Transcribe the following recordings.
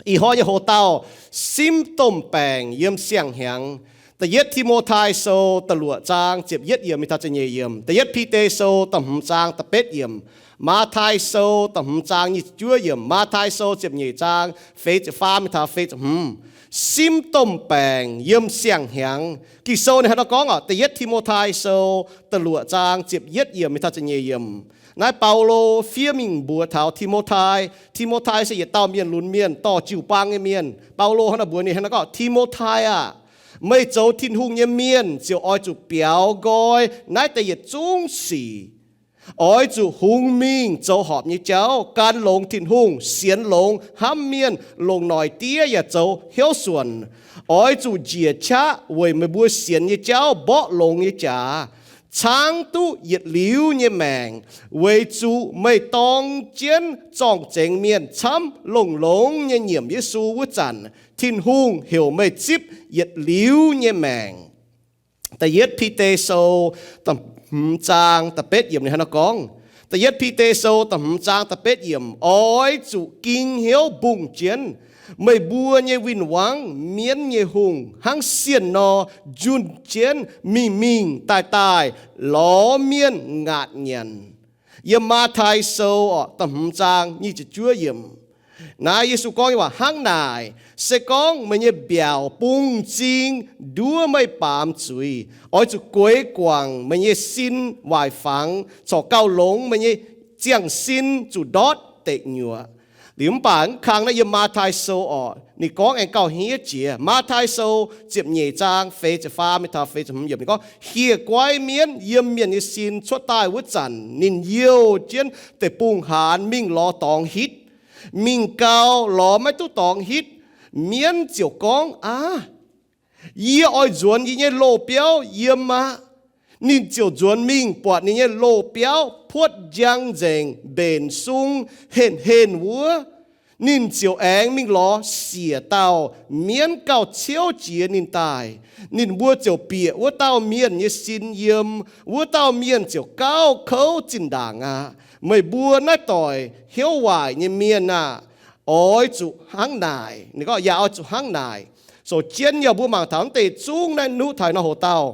Ih hnoi nyei hoc-dauh, simv domh baengc yiem siang-hnyangx. Da'yietv Ti^mo^tai Sou da'luoqc zaang ziepc yietv yiemc mingh taux ziepc nyeic yiemc. Da'yietv Bide Sou da'hmz zaang da'betv yiemc. Matv^tai Sou da'hmz zaang nyic ziepc juov yiemc. Matv^tai Sou ziepc nyeic zaang feix ziepc faam mingh taux feix ziepc hmz. Simv domh baengc yiem siang-hnyangx. Ging-Sou ninh hnangv naaiv gorngv oc, Da'yietv Ti^mo^tai Sou da'luoqc zaang ziepc yietv yiemc mingh taux ziepc nyeic yiemc. Naaiv Baulo fiev mingh mbuox taux Ti^mo^tai. Ti^mo^tai se yietc dauh mienh lunx mienh, dorh jiu-baang nyei mienh. Baulo hnangv naaiv mbuox ninh hnangv naaiv gorngv, Ti^mo^tai aah! Meih zoux Tin-Hungh nyei mienh ziouc oix zuqc biaux nqoi naaiv deix yietc zungv sic. Oix zuqc hungx mingh zoux horpc nyei jauv, gan longx Tin-Hungh, sienx longx hnamv mienh, longc noic diev yaac zoux hnyouv suonc. Oix zuqc njiec qaqv weic meih mbuo sienx nyei jauv mborqv longx nyei jaax, caangv duqv yietc liuz nyei maengc, weic zuqc meih dorng jienv zorng-zengx mienh camv longx-longx nyei nyiemc Yesu wuov zanc, Tin-Hungh heuc meih zipv yietc liuz nyei maengc. Da'yietv Bide Sou da'hmz zaang da'betv yiemc ninh hnangv naaiv gorngv. Da'yietv Bide Sou da'hmz zaang da'betv yiemc, oix zuqc ging hnyouv mbungh jienv meih mbuo nyei win-wangv, mienv nyei hungh, hnangv sienh nor, njunh jienv mingh mingh daaih daaih lorz mienh ngaatc nyanc. Yiem Matv^tai Sou oc, da'hmz zaang nyic ziepc juov yiemc. Naaiv Yesu gorngv nyei waac hnangv naaic, se gorngv meih nyei mbiaauc bungx m'zing nduov meih baamz zuiz, oix zuqc gueix guangc meih nyei sin waaic fangx, corc gauh longx meih nyei ziangh sin zuqc ndortv deic nyuoqc. Liuz mv baac mv kang naaiv yiem Matv^tai Sou oc, ninh gorngv aengx gauh hniev jiex. Matv^tai Sou ziepc nyeic zaang feix ziepc faam mingh taux feix ziepc hmz yiemc, ninh gorngv, hieh guaiv mienv yiem mienh nyei sin cuotv daaih wuov zanc, ninh youh jienv deic-bung-haanz mingh lorz dorngx hitv. Mingh gau, lorz maiv duqv dorngx hitv. Mienv ziouc gorngv, Aav, yie oix nzuonx yie nyei loz-biauv yiem aqv. Ninh ziouc nzuonx mingh buatc ninh nyei loz-biauv puotv njang nzengc, mbenc sung, henh henh wuov. Ninh ziouc aengx mingh lorz siec dauh mienv gauh ciouv jiex ninh daaih. Ninh mbuo ziouc bieqc wuov dauh mienh nyei sin yiem. Wuov dauh mienh ziouc gauh kouv zinh ndaangc aqv. Meih mbuo naaiv doic hnyouv waaic nyei mienh aah! Oix zuqc hnangv naaic. Ninh gorngv, Yaac oix zuqc hnangv naaic. Sou jienv yaac mbuo mangc taux naaiv deix zungv naaiv nuqv taux nor hoc dauh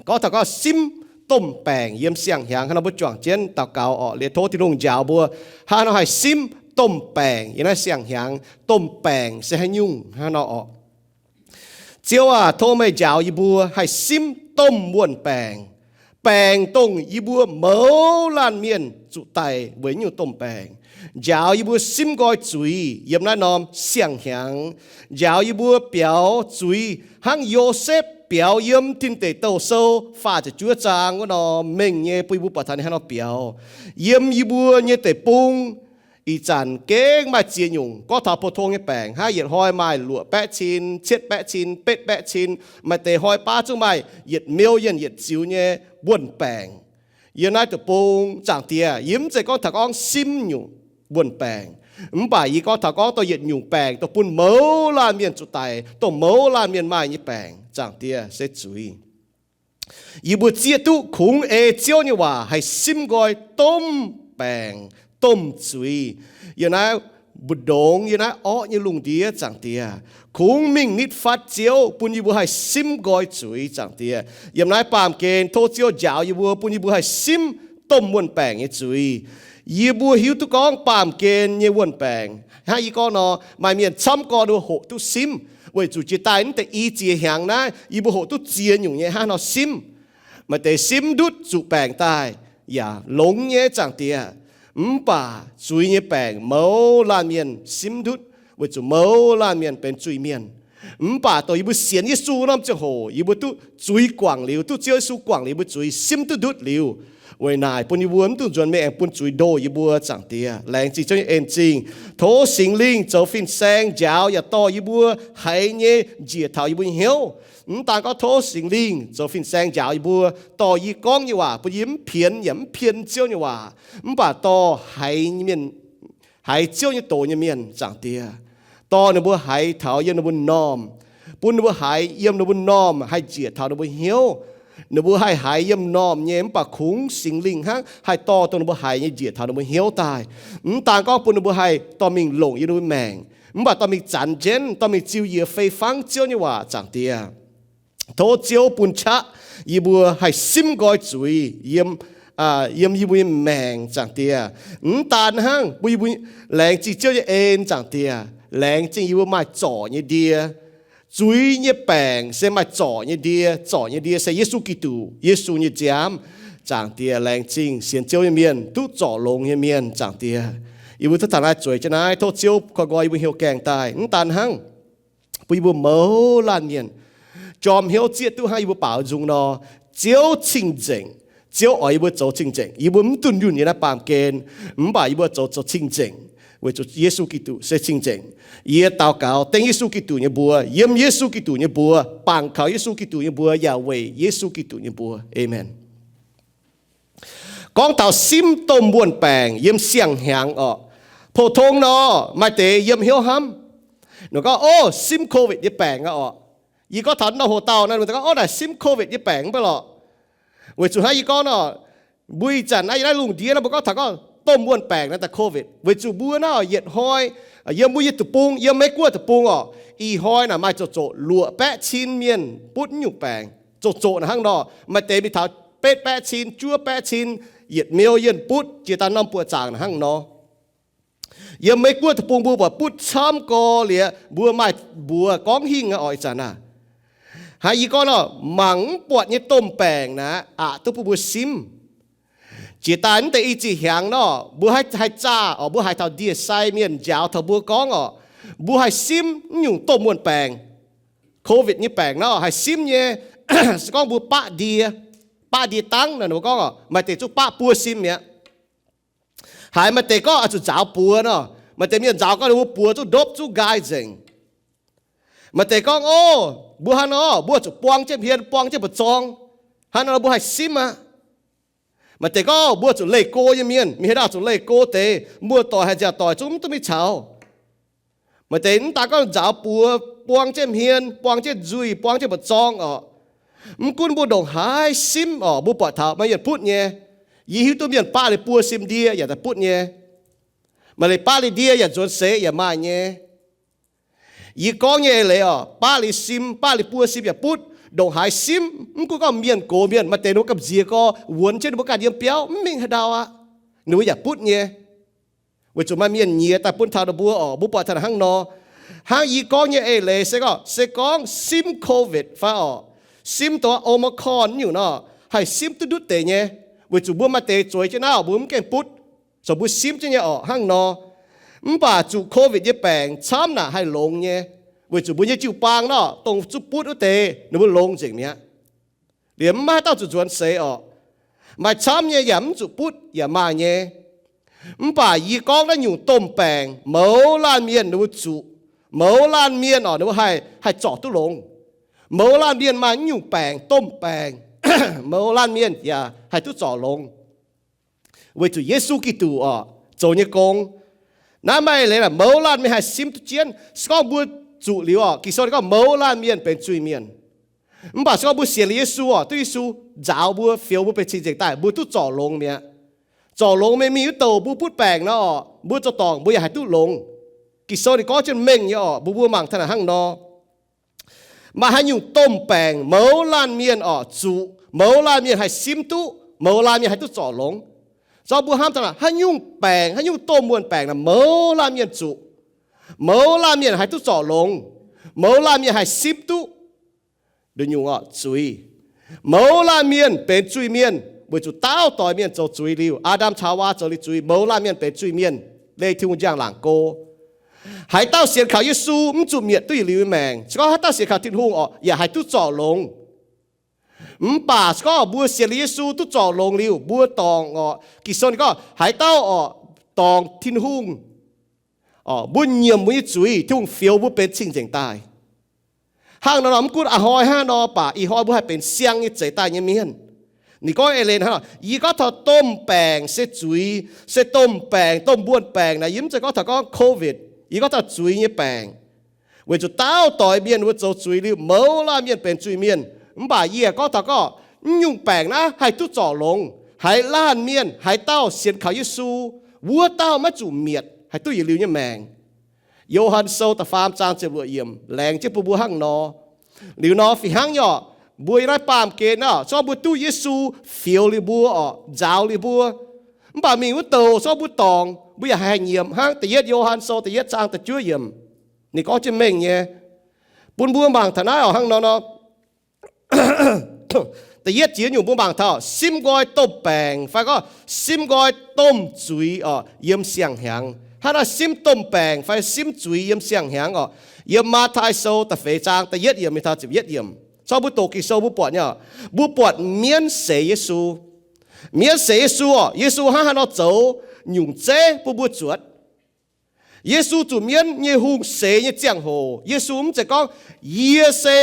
gorngv taux gorngv simv domh baengc yiem siang-hnyangx. Hnangv nor mbuo juangc jienv daux gaux oc. Liuz tov Tin-Hungh njaaux mbuo hnangv haaix nor haih simv domh baengc yiem naaiv siang-hnyangx. Domh baengc se haaix nyungc hnangv nor oc. Ziouv aac, tov meih njaaux yie mbuo haih simv domh wuon-baengc, baengc dongh yie mbuo mouz laanh mienh zuqc daic weic nyungc domh baengc. Njaaux yie mbuo simv nqoi zuiz yiem naaiv norm siang-hnyangx. Njaaux yie mbuo biaux zuiz hnangv Yosepv biaux yiem Tin Deic Douh Sou faah ziepc juov zaang wuov nor mengh nyei bun yie mbuo buatc taux ninh hnangv nor biaux. Yiem yie mbuo nyei deic-bung, ih zanc gengh maaih ziex nyungc. Gorngv taux pou-tong nyei baengc hnangv yietc hnoi maaih luoqc baeqv cin, cietv baeqv cin, betv baeqv cin, maaih deix hnoi baav zungv maaih yietc million yietc ziux nyei wuon-baengc. Yiem naaiv deic-bung, Zaangc Diex, yie mv zeiz gorngv taux gorngv simv nyungc wuon-baengc, mv baac yie gorngv taux gorngv dongh yietc nyungc baengc dongh bun mouz laanh mienh zuqc daic, dongh mouz laanh mienh maaih nyei baengc, Zaangc Diex, se zuiz. Yie mbuo zieqv duqv kungx ei Ziouv nyei waac haih simv nqoi domh baengc, domh zuiz, yiem naaiv mbu'ndongx, yiem naaiv orqv nyei lungh ndiev, Zaangc Diex. Kungx mingh nitv fatv Ziouv bun yie mbuo haih simv nqoi zuiz, Zaangc Diex. Yiem naaiv baamh gen tov Ziouv njaaux yie mbuo bun yie mbuo haih simv domh wuon-baengc nyei zuiz. Yie mbuo hiuv duqv gorngv baamh gen nyei wuon-baengc, hnangv yie gorngv nor, maaih mienh camv gorn ninh mbuo hoqc duqv simv, weic zuqc jiex daaih naaiv deix i ziex hnyangx naaiv yie mbuo hoqc duqv ziex nyungc nyei hnangv haaix nor simv. Maaih deix simv ndutv zuqc baengc daaih, yaac longx nyei, Zaangc Diex. Mv baac zuiz nyei baengc mouz laanh mienh simv ndutv, weic zuqc mouz laanh mienh benx zuiz-mienh. Mv baac dongh yie mbuo sienx Yesu norm ziangh hoc, yie mbuo duqv zuiz guangc liuz, duqv Ziouv Yesu guangc liuz, yie mbuo zuiz simv duqv ndutv liuz, weic naaic bun yie mbuo mv dungx nzuonx mingh aengx bun zuiz ndoh yie mbuo, Zaangc Diex. Laengz zingh Ziouv nyei en zingh. Tov Singx Lingh zoux fin-saeng njaaux yaac dorh yie mbuo haiz nyei njiec taux yie mbuo nyei hnyouv. Mv daan gorngv tov Singx Lingh zoux fin-saeng njaaux yie mbuo, dorh yie gorngv nyei waac bun yie mv pienx yaac mv pien Ziouv nyei waac, mv baac dorh haiz mienh, haiz Ziouv nyei doz nyei mienh, Zaangc Diex, dorh ninh mbuo haiz taux yiem ninh mbuo normh, bun ninh mbuo haiz yiem ninh mbuo normh haih njiec taux ninh mbuo hnyouv. Ninh mbuo haih haiz yiem normh nyei, mv baac kungx Singx Lingh hnangv haih dorh dongh ninh mbuo haiz nyei njiec taux ninh mbuo hnyouv daaih. Mv daan gorngv bun ninh mbuo haih dorh mingh longc yiem ninh mbuo maengc, Mv baac dorh mingh zanx jienv, dorh mingh ziux yie fei fangv Ziouv nyei waac, Zaangc Diex. Tov Ziouv bun qaqv yie mbuo haih simv nqoi zuiz yiem, yiem yie mbuo nyei maengc, Zaangc Diex. Mv daan hnangv, bun yie mbuo laengz zingh Ziouv nyei en, Zaangc Diex. Laengz zingh yie mbuo maaih zorc nyei ndie. Zuiz nyei baengc se maaih zorc nyei ndie. Zorc nyei ndie se Yesu Giduc, Yesu nyei nziaamv, Zaangc Diex. Laengz zingh sienx Ziouv nyei mienh duqv zorc longx nyei mienh, Zaangc Diex. Yie mbuo duqv taux naaiv zueiz jienv naaiv, tov Ziouv koi nqoi yie mbuo hnyouv gaengh daaih. Mv daan hnangv, bun yie mbuo mouz laanh mienh jorm hnyouv zieqv duqv hnangv yie mbuo baaux nzung nor, Ziouv cing-nzengc. Ziouv oix yie mbuo zoux cing-nzengc. Yie mbuo mv dunh yunh nyei naaiv baamh gen, mv baac yie mbuo zoux, zoux cing-nzengc, weic zuqc Yesu Giduc se cing-nzengc. Yie daux gaux dengv Yesu Giduc nyei mbuox, yiem Yesu Giduc nyei mbuox, bangc kaux Yesu Giduc nyei mbuox yaac weic Yesu Giduc nyei mbuox. Aamen. Gorngv taux simv domh muonh baengc yiem siang-hnyangx orqc, pou-tong nor maaih deix yiem hnyouv hnamv, ninh gorngv, Ov, simv COVID nyei baengc aqv orqc. Yie gorngv taux norm hoc dauh naaiv, ninh gorngv, Ov, naaic simv COVID nyei baengc mv baac lorqc. Weic zuqc hnangv yie gorngv nor, mbuo ih zanc naaiv yiem naaiv lungh ndiev naaiv mbuo gorngv taux gorngv domh muonh baengc naaiv daaih COVID, weic zuqc mbuo naaiv yietc hnoi yiem mbuo nyei deic-bung, yiem Meiv-Guoqv deic-bung orqc, ih hnoi naaic maaih zoqc zoqc luoqc baeqv cin mienh butv nyungc baengc. Zoqc zoqc naaic hnangv nor, maaih deix mingh taux betv baeqv cin, juov baeqv cin, yietc million butv jiex daaih norm buoqc zaangc naaic hnangv nor. Yiem Meiv-Guoqv deic-bung mbuo buatc butv camv gorx liuz, mbuo maaih mbuox gorngv hingh aqv orqc. Ih zanc naaic, hnangv yie gorngv nor, mangc mv buatc nyei domh baengc naaic aqc duqv bun mbuo simv. Jiex daaih mv deix i zih hnyangx nor, mbuo haih, haih zaah orqc, mbuo haiz taux ndie-sai mienh njaaux taux mbuo gorngv orqc, mbuo haih simv naaiv nyungc domh muonh baengc, COVID nyei baengc nor haih simv nyei. Se gorngv mbuo baqv ndie, baqv ndie dangv nor, mbuo gorngv orqc, maaih deix zungv baqv buo sim mi'aqv. Haiz maaih deix gorngv oix zuqc nzaaux buoz nor, maaih deix mienh nzaaux gorngv ninh mbuo buoz zungv ndopv zungv nqaai nzengc. Maaih deix gorngv, Ov, mbuo hnangv nor mbuo zuqc buang jienv hmien, buang jienv mba'zorng. Hnangv nor mbuo haih simv aqv. Maaih deix gorngv mbuo zuqc leih go nyei mienh, mingh haaix dauh zuqc leih go deix, muoz-doic haaix nziaauc doic zungv mv duqv mingh caux. Maaih deix mv daan gorngv nzaaux buoz, buang jienv hmien, buang jienv nzuih, buang jienv mba'zorng orqc, mv gunv mbuo ndongc haaix simv orqc, mbuo buatc taux maaih mienh butv nyei. Yie hiuv duqv mienh baqv liuz buo sim ndie yaac daaih butv nyei. Maaih leiz baqv liuz ndie yaac nzuonx seix yaac maaih nyei. Yie gorngv nyei eix leiz orqc, baqv liuz sim, baqv liuz buo sim yaac butv. Ndongc haaix simv, mv gunv gorngv mienh gox mienh, maaih deix ninh mbuo gamh nziex gorx wuonx jienv ninh mbuo ganh yiem biauv mv mingh haaix ndau aqv, ninh mbuo yaac butv nyei. Weic zuqc maaih mienh nyiex daaih bun taux ninh mbuo orqc, mbuo buatc taux hnangv nor. Hnangv yie gorngv nyei eix leiz se gorngv, se gorngv simv COVID fai orqc, simv dongh Omicron nyungc nor, haih simv duqv ndutv deix nyei. Weic zuqc mbuo maaih deix zueiz jienv naaiv orqc, mbuo mv gaengh butv, zoux mbuo simv jienv nyei orqc hnangv nor. Mv baac zuqc COVID nyei baengc camv naaic haih longx nyei. Weic zuqc mbuo nyei jiu-baang nor, dongh zuqc butv wuov deix ninh mbuo longx nzengc mi'aqv. Liemh mv maaih haaix dauh zuqc nzuonx seix orqc. Maaih camv nyei yaac mv zuqc butv yaac maaih nyei. Mv baac yie gorngv naaiv nyungc domh baengc mouz laanh mienh ninh mbuo zuqc, mouz laanh mienh orqc ninh mbuo haih, haih zorc duqv longx. Mouz laanh mienh maaih naaiv nyungc baengc, domh baengc, mouz laanh mienh yaac haih duqv zorc longx. Weic zuqc Yesu Giduc orqc zoux nyei gong. Naaiv maaih leiz naaic mouz laanh mienh haih simv duqv jienv. Se gorngv mbuo zuqc liuz orqc, Ging-Sou ninh gorngv mouz laanh mienh benx zuiz-mienh. Mv baac se gorngv mbuo sienx liuz Yesu orqc, duqv Yesu nzaaux mbuo, fioux mbuo benx cing-nzengc daaih, mbuo duqv zorc longx mi'aqv. Zorc longx meih mingh wuov douc mbuo butv baengc nor orqc, mbuo zoux dorngc mbuo yaac haih duqv longx. Ging-Sou ninh gorngv jienv mengh nyei orqc, mbuo mbuo mangc taux naaic hnangv nor. Maaih haaix nyungc domh baengc mouz laanh mienh orqc zuqc, mouz laanh mienh haih simv duqv, mouz laanh mienh haih duqv zorc longx. Zorqv mbuo hnamv taux naaic, haaix nyungc baengc, haaix nyungc domh muonh baengc naaic mouz laanh mienh zuqc, mouz laanh mienh haih duqv zorc longx, mouz laanh mienh haih simv duqv. Nduqc nyungc orqc, zuiz. Mouz laanh mienh benx zuiz-mienh weic zuqc daauh doix mienh zoux zuiz liuz, Aa^ndam caux Haawaa zoux liuz zuiz, mouz laanh mienh benx zuiz-mienh, leih Tin-Hungh njang-laangc go. Haaix dauh sienx kaux Yesu mv zuqc mietc duqv yietc liuz nyei maengc. Se gorngv haaix dauh sienx kaux Tin-Hungh orqc, yaac haih duqv zorc longx. Mv baac se gorngv mbuo sienx liuz Yesu duqv zorc longx liuz, mbuo dorngc orqc, Ging-Sou ninh gorngv haaix dauh orqc dorngc Tin-Hungh, mbuo nyiemc mbuo nyei zuiz, Tin-Hungh fioux mbuo benx cing-nzengc daaih. Hnangv nor nor mv gunv a'hnoi hnangv nor, baac ih hnoi mbuo haih benx siang nyei zeix daaih nyei mienh. Ninh gorngv eix leiz hnangv nor, yie gorngv taux domh baengc se zuiz, se domh baengc, domh muonh baengc naaic, yie mv zeiz gorngv taux gorngv COVID, yie gorngv taux zuiz nyei baengc. Weic zuqc daauh doix mienh mbuo zoux zuiz liuz, mouz laanh mienh benx zuiz-mienh. Mv baac yie gorngv taux gorngv, naaiv nyungc baengc naaiv haih duqv zorc longx haaix laanh mienh, haaix dauh sienx kaux Yesu, wuov dauh maiv zuqc mietc, haih duqv yietc liuz nyei maengc. Yo^han Sou da'faam zaang ziepc luoqc yiemc laengz jienv bun mbuo hnangv nor. Liuz nor fih hnangv nyei orqc, mbuo yiem naaiv baamh gen naaiv, se gorngv mbuo duqv Yesu fioux liuz mbuo orqc, nzaaux liuz mbuo, mv baac mingh wuov douc se gorngv mbuo dorngc, mbuo yaac haih nyiemc hnangv da'yietv Yo^han Sou da'yietv zaang da'juov yiemc. Ninh gorngv jienv mengh nyei, bun mbuo mangc taux naaiv orqc, hnangv nor nor. Da'yietv jiex nyungc mbuo mangc taux simv nqoi domh baengc fai gorngv simv nqoi domh zuiz orqc, yiem siang-hnyangx. Hnangv naaiv simv domh baengc fai simv zuiz yiem siang-hnyangx orqc, yiem Matv^taai Sou da'feix zaang da'yietv yiemc mingh taux ziepc yietv yiemc. Se gorngv mbuo doqc Ging-Sou mbuo buatc nyei orqc, mbuo buatc mienv seix Yesu. Mienv seix Yesu orqc, Yesu hnangv haaix nor zoux nyungc zeiv bun mbuo zuotc. Yesu zuqc mienv nyei hungh seix nyei ziangh hoc, Yesu mv zeiz gorngv, Yie se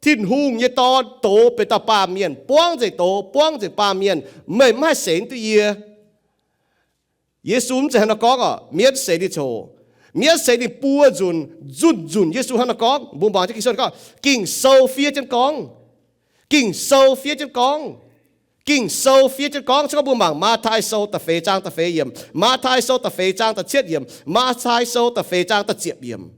Tin-Hungh nyei Dorn, doz benx dauh baamh mienh, buangv nzengc doz, buangv nzengc baamh mienh, meih mv haih seix duqv yie. Yesu mv zeiz hnangv nor gorngv orqc. Mienv seix ninh zoqc, mienv seix ninh buo nzunc, nzunc-nzunc Yesu hnangv nor gorngv. Mbuo muangx jienv Ging-Sou gorngv, Ging-Sou fiev jienv gorngv, Ging-Sou fiev jienv gorngv, Ging-Sou fiev jienv gorngv. Se gorngv mbuo mangc Matv^taai Sou da'feix zaang da'feix yiemc, Matv^taai Sou da'feix zaang da'cietv yiemc, Matv^taai Sou da'feix zaang da'ziepc yiemc.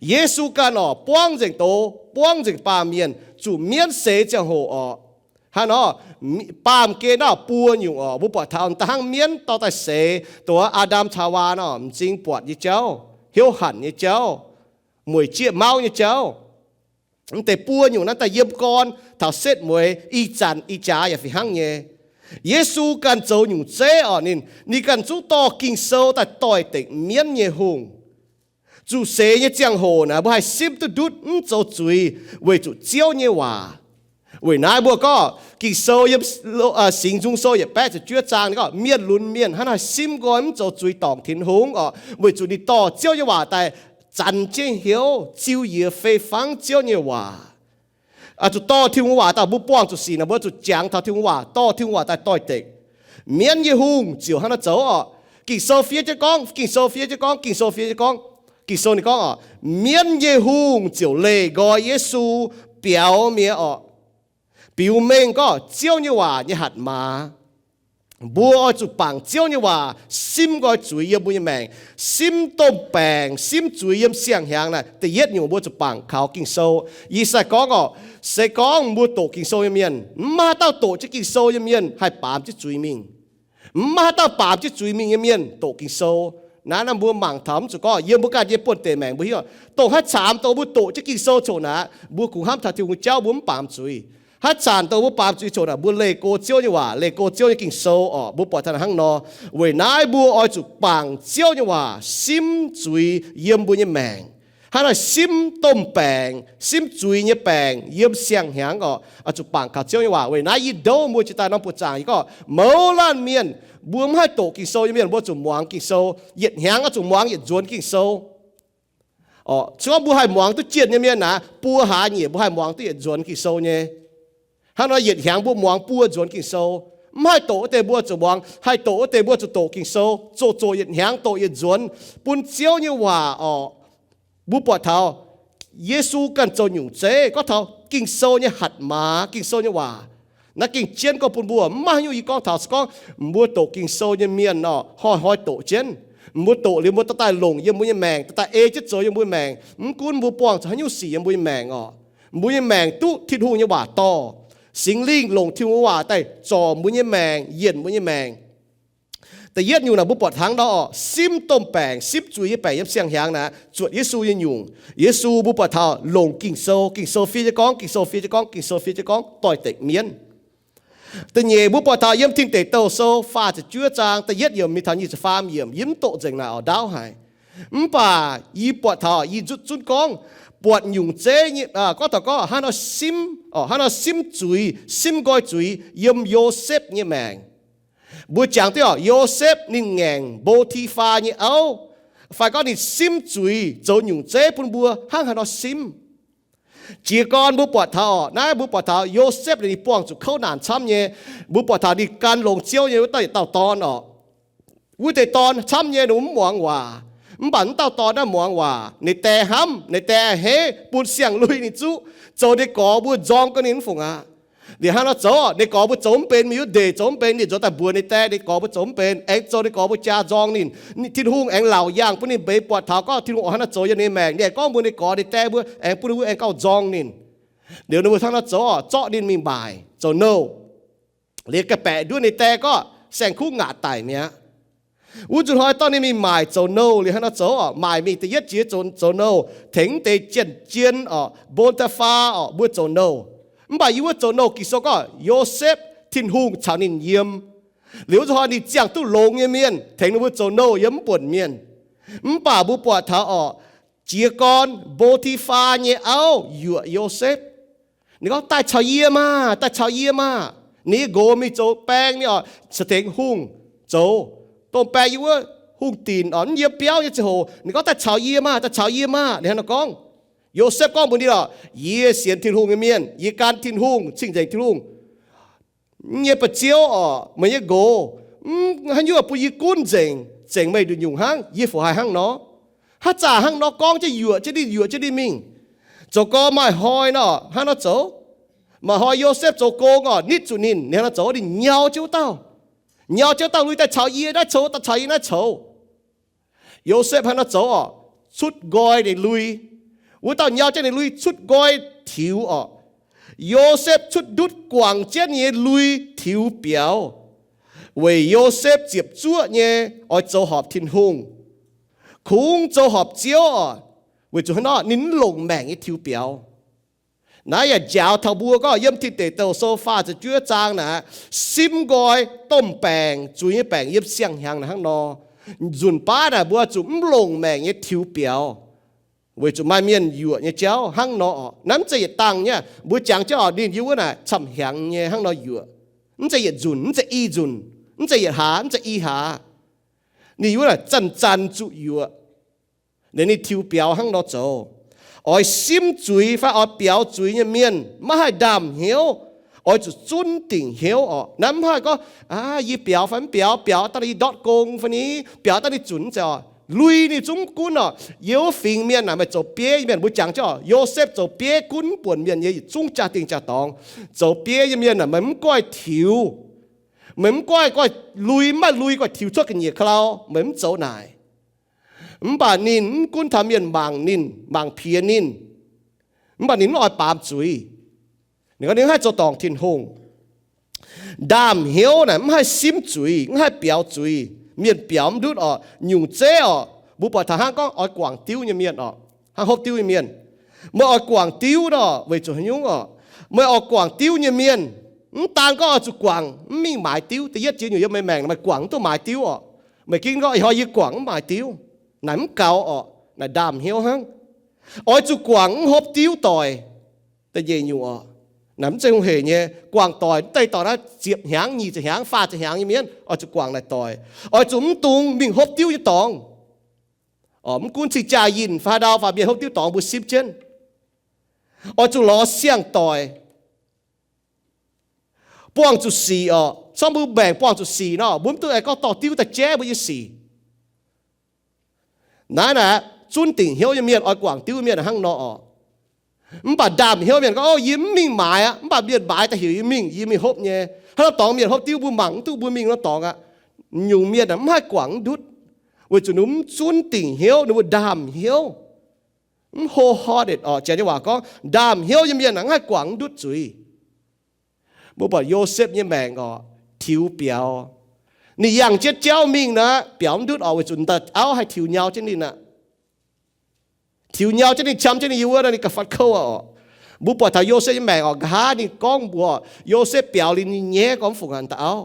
Yesu ganh orqc, buangv nzengc doz, buangv nzengc baamh mienh, zuqc mienv seix ziangh hoc orqc. Hnangv nor, baamh gen naaiv buo nyungc orqc, mbuo buatc taux da'hnangv mienv dorh daaih seix, dongh Aa^ndam caux Haawaa nor, m'zing buatc nyei jauv, hnyouv hanc nyei jauv, mueic jieqv mauv nyei jauv. Mv deix buo nyungc naaiv daaih yiem gorn taux setv mueiz ih zanc ih jaax yaac fih hnangv nyei. Yesu ganh zoux nyungc zeiv orqc, ninh, ninh ganh zungv dorh Ging-Sou daaih doix-dekc mienv nyei hungh. Zuqc seix nyei ziangh hoc naaic, mbuo haih simv duqv ndutv mv zoux zuiz weic zuqc Ziouv nyei waac. Weic naaiv mbuo gorngv Ging-Sou yiem Singx Nzung Sou yietc baeqv ziepc juov zaang ninh gorngv, mienh lunx mienh hnangv naaiv simv nqoi mv zoux zuiz dorngc Tin-Hungh orqc, weic zuqc ninh dorh Ziouv nyei waac daaih zanx jienv hnyouv, ziux yiex fei fangv Ziouv nyei waac. Zuqc dorh Tin-Hungh waac daaih, mbuo buangh zuqc sic naaic, mbuo zuqc jangx taux Tin-Hungh waac, dorh Tin-Hungh waac daaih doix-dekc. Mienv nyei hungh ziouc hnangv naaiv zoux orqc. Ging-Sou fiev jienv gorngv, Ging-Sou fiev jienv gorngv, Ging-Sou fiev jienv gorngv, Ging-Sou ninh gorngv orqc, mienv nyei hungh ziouc leih nqoi Yesu biaux mi'aqv orqc. Biux mengh gorngv Ziouv nyei waac nyei hatc maaz. Mbuo oix zuqc bangc Ziouv nyei waac simv nqoi zuiz yiem mbuo nyei maengc, simv domh baengc, simv zuiz yiem siang-hnyangx naaic. Da'yietv nyungc mbuo zuqc bangc kaux Ging-Sou. Yie sai gorngv orqc, se gorngv mbuo doqc Ging-Sou nyei mienh, mv maaih haaix dauh doqc jienv Ging-Sou nyei mienh haih baamz jienv zuiz mingh. Mv maaih haaix dauh baamz jienv zuiz mingh nyei mienh doqc Ging-Sou. Naaiv, naaiv mbuo mangc taux mv zuqc gorngv yiem mbuo ganh nyei buonv-deic maengc mbuo hiuv, dongh haaix caamx dongh mbuo doqc jienv Ging-Sou coc naaic, mbuo kungx hnamv taux Tin-Hungh nyei jauv, mbuo mv baamz zuiz. Haaix zanc dongh mbuo baamz zuiz coc naaic, mbuo leih go Ziouv nyei waac, leih go Ziouv nyei Ging-Sou orqc. Mbuo buatc taux hnangv nor. Weic naaiv mbuo oix zuqc bangc Ziouv nyei waac simv zuiz yiem mbuo nyei maengc. Hnangv naaic simv domh baengc, simv zuiz nyei baengc yiem siang-hnyangx orqc, oix zuqc bangc kaux Ziouv nyei waac. Weic naaiv yie ndouv mbuo jiex daaih norm buoqc zaangc, yie gorngv mouz laanh mienh, mbuo mv haih doqc Ging-Sou nyei mienh, mbuo zuqc muangx Ging-Sou. Yietc hnyangx oix zuqc muangx yietc nzuonx Ging-Sou. Orqc, se gorngv mbuo haih muangx duqv jienh nyei mienh naaic, buo hlaax nyeic mbuo haih muangx duqv yietc nzuonx Ging-Sou nyei. Hnangv nor yietc hnyangx mbuo muangx buo nzuonx Ging-Sou. Mv haih doqc wuov deix mbuo zuqc muangx, haih doqc wuov deix mbuo zuqc doqc Ging-Sou, zoqc zoqc yietc hnyangx doqc yietc nzuonx, bun Ziouv nyei waac orqc. Mbuo buatc taux Yesu ganh zoux nyungc zeiv gorngv taux Ging-Sou nyei hatc maaz, Ging-Sou nyei waac. Naaiv gengh jienv gorngv bun mbuo, mv maaih haaix nyungc yie gorngv taux se gorngv mbuo doqc Ging-Sou nyei mienh orqc, hnoi-hnoi doqc jienv. Mbuo doqc liuz mbuo dorh daaih longc yiem mbuo nyei maengc, dorh daaih ei jienv zoux yiem mbuo nyei maengc. Mv gunv mbuo buangh zuqc haaix nyungc sic yiem mbuo nyei maengc orqc, mbuo nyei maengc duqv Tin-Hungh nyei waac dorh. Singx Lingh longc Tin-Hungh waac daaih zorc mbuo nyei maengc, yienc mbuo nyei maengc. Da'yietv nyungc naaic mbuo buatc hnangv nor orqc, simv domh baengc, simv zuiz nyei baengc yiem siang-hnyangx naaic, zuotc Yesu nyei nyungc. Yesu mbuo buatc taux longc Ging-Sou, Ging-Sou fiev jienv gorngv, Ging-Sou fiev jienv gorngv, Ging-Sou fiev jienv gorngv, doix-dekc mienv. Da'nyeic mbuo buatc taux yiem Tin Deic Douh Sou faah ziepc juov zaang da'yietv yiemc mingh taux nyic ziepc faam yiemc, yie mv doqc nzengc naaic orqc, ndaauv haic. Mv baac yie buatc taux yie zutv zunv gorngv, buatc nyungc zeiv nyei, gorngv taux gorngv hnangv nor simv, hnangv nor simv zuiz, simv nqoi zuiz yiem Yosepv nyei maengc. Mbuo jangx duqv orqc, Yosepv ninh ngaengc Mbo^ti^faa nyei auv, fai gorngv ninh simv zuiz zoux nyungc zeiv bun mbuo hnangv haaix nor simv. Jiez gorn mbuo buatc taux orqc, naaiv mbuo buatc taux Yosepv ninh buangh zuqc kouv naanc camv nyei. Mbuo buatc taux ninh gan longx Ziouv nyei wuov dauh yietc dauh dorn orqc. Wuov deix dorn camv nyei, ninh mv muangx waac. Mv baac wuov dauh dorn naaiv muangx waac, ninh die hnamv, ninh die a'hneiv, bun siang-lui ninh zuqv, zoux ninh gorx mbuo nzorng gau ninh mv fungc aqv. Liuz hnangv nor zoux, ninh gorx mbuo zoux mv benx, mingh wuov ndeic zoux mv benx, ninh nzuonx daaih mbuox ninh daeh, ninh gorx mbuo zoux mv benx, aengx zoux ninh gorx mbuo jaa nzorng ninh. Tin-Hungh aengx laauc yaangh bun ninh mbeix buatc taux gorngv Tin-Hungh oix hnangv naaiv zoux yiem ninh maengc. Ninh aengx gorngv mbuox ninh gorx ninh daeh mbuo, aengx bun ninh mbuo aengx gauh nzorng ninh. Liuz ninh mbuo hnangv nor zoux, zorqv ninh mingh maaic zoux nouh. Liuz ga'baeqc nduov ninh daeh gorngv saeng-kuv ngaatc daic mi'aqv. Wuov nzunc hnoi dorh ninh mingh maaic zoux nouh. Liuz hnangv nor zoux, maaic mingh da'yietv jiex zoux, zoux nouh, tengx deix jien-jien orqc, Bo^ti^faa orqc, mbuo zoux nouh. Mv baac yie wuov zoux nouh Ging-Sou gorngv Yosepv Tin-Hungh caux ninh yiem. Liuz wuov nzunc hnoi ninh ziangh duqv longx nyei mienh tengx ninh mbuo zoux nouh yiem mv buonc mienh. Mv baac mbuo buatc taux orqc, jiez gorn Bo^ti^faa nyei auv yuoqc Yosepv. Ninh gorngv, daaih caux yie maah, daaih caux yie maah. Ninh nyei nqox mingh zoux baeng ninh orqc, ca'tengx hungh zoux, dongh baeng yiem wuov hungh dinc orqc, mv yiem biauv nyei ziangh hoc. Ninh gorngv, daaih caux yie maah, daaih caux yie maah. Ninh hnangv nor gorngv. Yosepv gorngv mbuox ninh orqc, yie sienx Tin-Hungh nyei mienh, yie gan Tin-Hungh, cing-nzengc Tin-Hungh nyei ba'ziouv orqc, meih nyei nqox, mv haaix nyungc bun yie gunv nzengc, zengc meih nduqc nyungc hnangv. Yie fu haiz hnangv nor, haaix zanc hnangv nor gorngv jienv yuoqc jienv ninh, yuoqc jienv ninh mingh. Zoux gorx maaih hnoi nor, hnangv nor zoux. Maaih hnoi Yosepv zoux gong orqc, nitv zuqc ninh, ninh hnangv nor zoux, ninh nyau jienv wuov dauh, nyau jienv wuov dauh lui daaih caux yie naaiv coux, daaih caux yie naaiv coux. Yosepv hnangv nor zoux orqc, cutv nqoi ninh lui. Wuov dauh nyau jienv ninh lui cutv nqoi tiux orqc. Yosepv cutv ndutv guangc jienv ninh nyei lui tiux biaux, weic Yosepv ziepc zuoqv nyei oix zoux horpc Tin-Hungh, kungx zoux horpc Ziouv orqc, weic zuqc hnangv nor ninh mv longc maengc nyei tiux biaux. Naaiv yaac njaaux taux mbuo gorngv yiem Tin Deic Douh Sou faah ziepc juov zaang naaic, simv nqoi domh baengc, zuiz nyei baengc yiem siang-hnyangx naaic hnangv nor. Nzunc baav naaic mbuo zuqc mv longc maengc nyei tiux biaux, weic zuqc maaih mienh yuoqc nyei jauv hnangv nor orqc. Naaiv mv zeiz yietc dangh nyei. Mbuo jangx jienv orqc, ninh yiem wuov naaic camv-hnyangx nyei hnangv nor yuoqc. Mv zeiz yietc nzunc, mv zeiz i nzunc, mv zeiz yietc hlaax, mv zeiz i hlaax. Ninh yiem wuov naaic zanc-zanc zuqc yuoqc. Liuz ninh tiux biaux hnangv nor zoux. Oix simv zuiz fai oix biaux zuiz nyei mienh maiv haih ndaam hnyouv. Oix zuqc zunv dingc hnyouv orqc. Naaiv mv haih gorngv, aa, yie biaux fai mv biaux, biaux daaih yie ndortv gong fai ni, biaux daaih ninh zunc, mv zeiz orqc. Lui ninh zungv mv gunv orqc. Yiem wuov fingx mienh naaic maaih zoux bieiv nyei mienh, mbuo jangx jienv orqc, Yosepv zoux bieiv gunv mv buonc mienh nyei zungv jaa-dingh jaa-dorngx. Zoux bieiv nyei mienh naaic meih mv goiv tiux. Meih mv goiv, goiv lui, mv maaih lui goiv tiux cuotv ga'nyiec ka'lau, meih mv zoux naaic. Mv baac ninh mv gunv taux mienh mangc ninh, mangc piex ninh, mv baac ninh mv oix baamz zuiz. Ninh gorngv ninh mv haih zoux dorngc Tin-Hungh. Ndaam hnyouv naaic mv haih simv zuiz, mv haih biaux zuiz. Mienh biaux mv ndutv orqc, nyungc zeiv orqc, mbuo buatc taux hnangv gorngv oix guangc diuv nyei mienh orqc, hnangv hopv diuv nyei mienh. Meih oix guangc diuv nor, weic zuqc haaix nyungc orqc? Meih oix guangc diuv nyei mienh, mv daan gorngv oix zuqc guangc mv mingh maaiz diuv. Da'yietv jiex nyungc yiem meih maengc meih guangc mv duqv maaiz diuv orqc. Meih ginv gorngv ih hnoi yie guangc mv maaiz diuv, naaic mv gaux orqc, naaic ndaam hnyouv hnangv. Oix zuqc guangc mv hopv diuv doic. Da'nyeic nyungc orqc, naaic mv zeiz hungh heic nyei. Guangc doic mv deix dorngx naaiv ziepc hnyangx, nyic ziepc hnyangx, faah ziepc hnyangx nyei mienh oix zuqc guangc naaic doic. Oix zuqc mv dungx mingh hopv diuv nyei dorngx. Mv gunv cing-jaa yinh fai haaix ndau fai mienh hopv diuv dorngx mbuo simv jienv. Oix zuqc lorz siang-doic. Buangh zuqc sic orqc. Corc mbuo maengc buangh zuqc sic nor, mbuo mv duqv aengx gorngv dorh diuv daaih jaiv mbuo nyei sic. Naaiv naaic zunv dingc hnyouv nyei mienh oix guangc diuv mienh hnangv nor orqc. Mv baac ndaamv hnyouv mienh gorngv, o, yie mv mingh maaiz aqv. Mv baac mienh maaiz daaih heuc yie mingh, yie mingh hopv nyei. Hnangv nor dorngx mienh hopv diuv mbuo mangc mv duqv mbuo mingh nor dorngx aqv. Nyungc mienh mv haih guangc mv ndutv, weic zuqc ninh mv zunv dingc hnyouv, ninh mbuo ndaamv hnyouv. Mv wholehearted orqc, janx nyei waac gorngv ndaamv hnyouv nyei mienh mv haih guangc mv ndutv zuiz. Mbuo buatc Yosepv nyei maengc orqc, tiux biaux. Ninh yangh jienv jauv mingh naaic biaux mv ndutv orqc, weic zuqc dauh auv haih tiux nyau jienv ninh aqv. Tiux nyau jienv ninh, qam jienv ninh yiem wuov nor, ninh gauh fatv kouv aqv orqc. Mbuo buatc taux Yosepv nyei maengc orqc, nqa'haav ninh gorngv mbuox Yosepv biaux liuz ninh nyaiv gorngv mv fungx haaix dauh auv.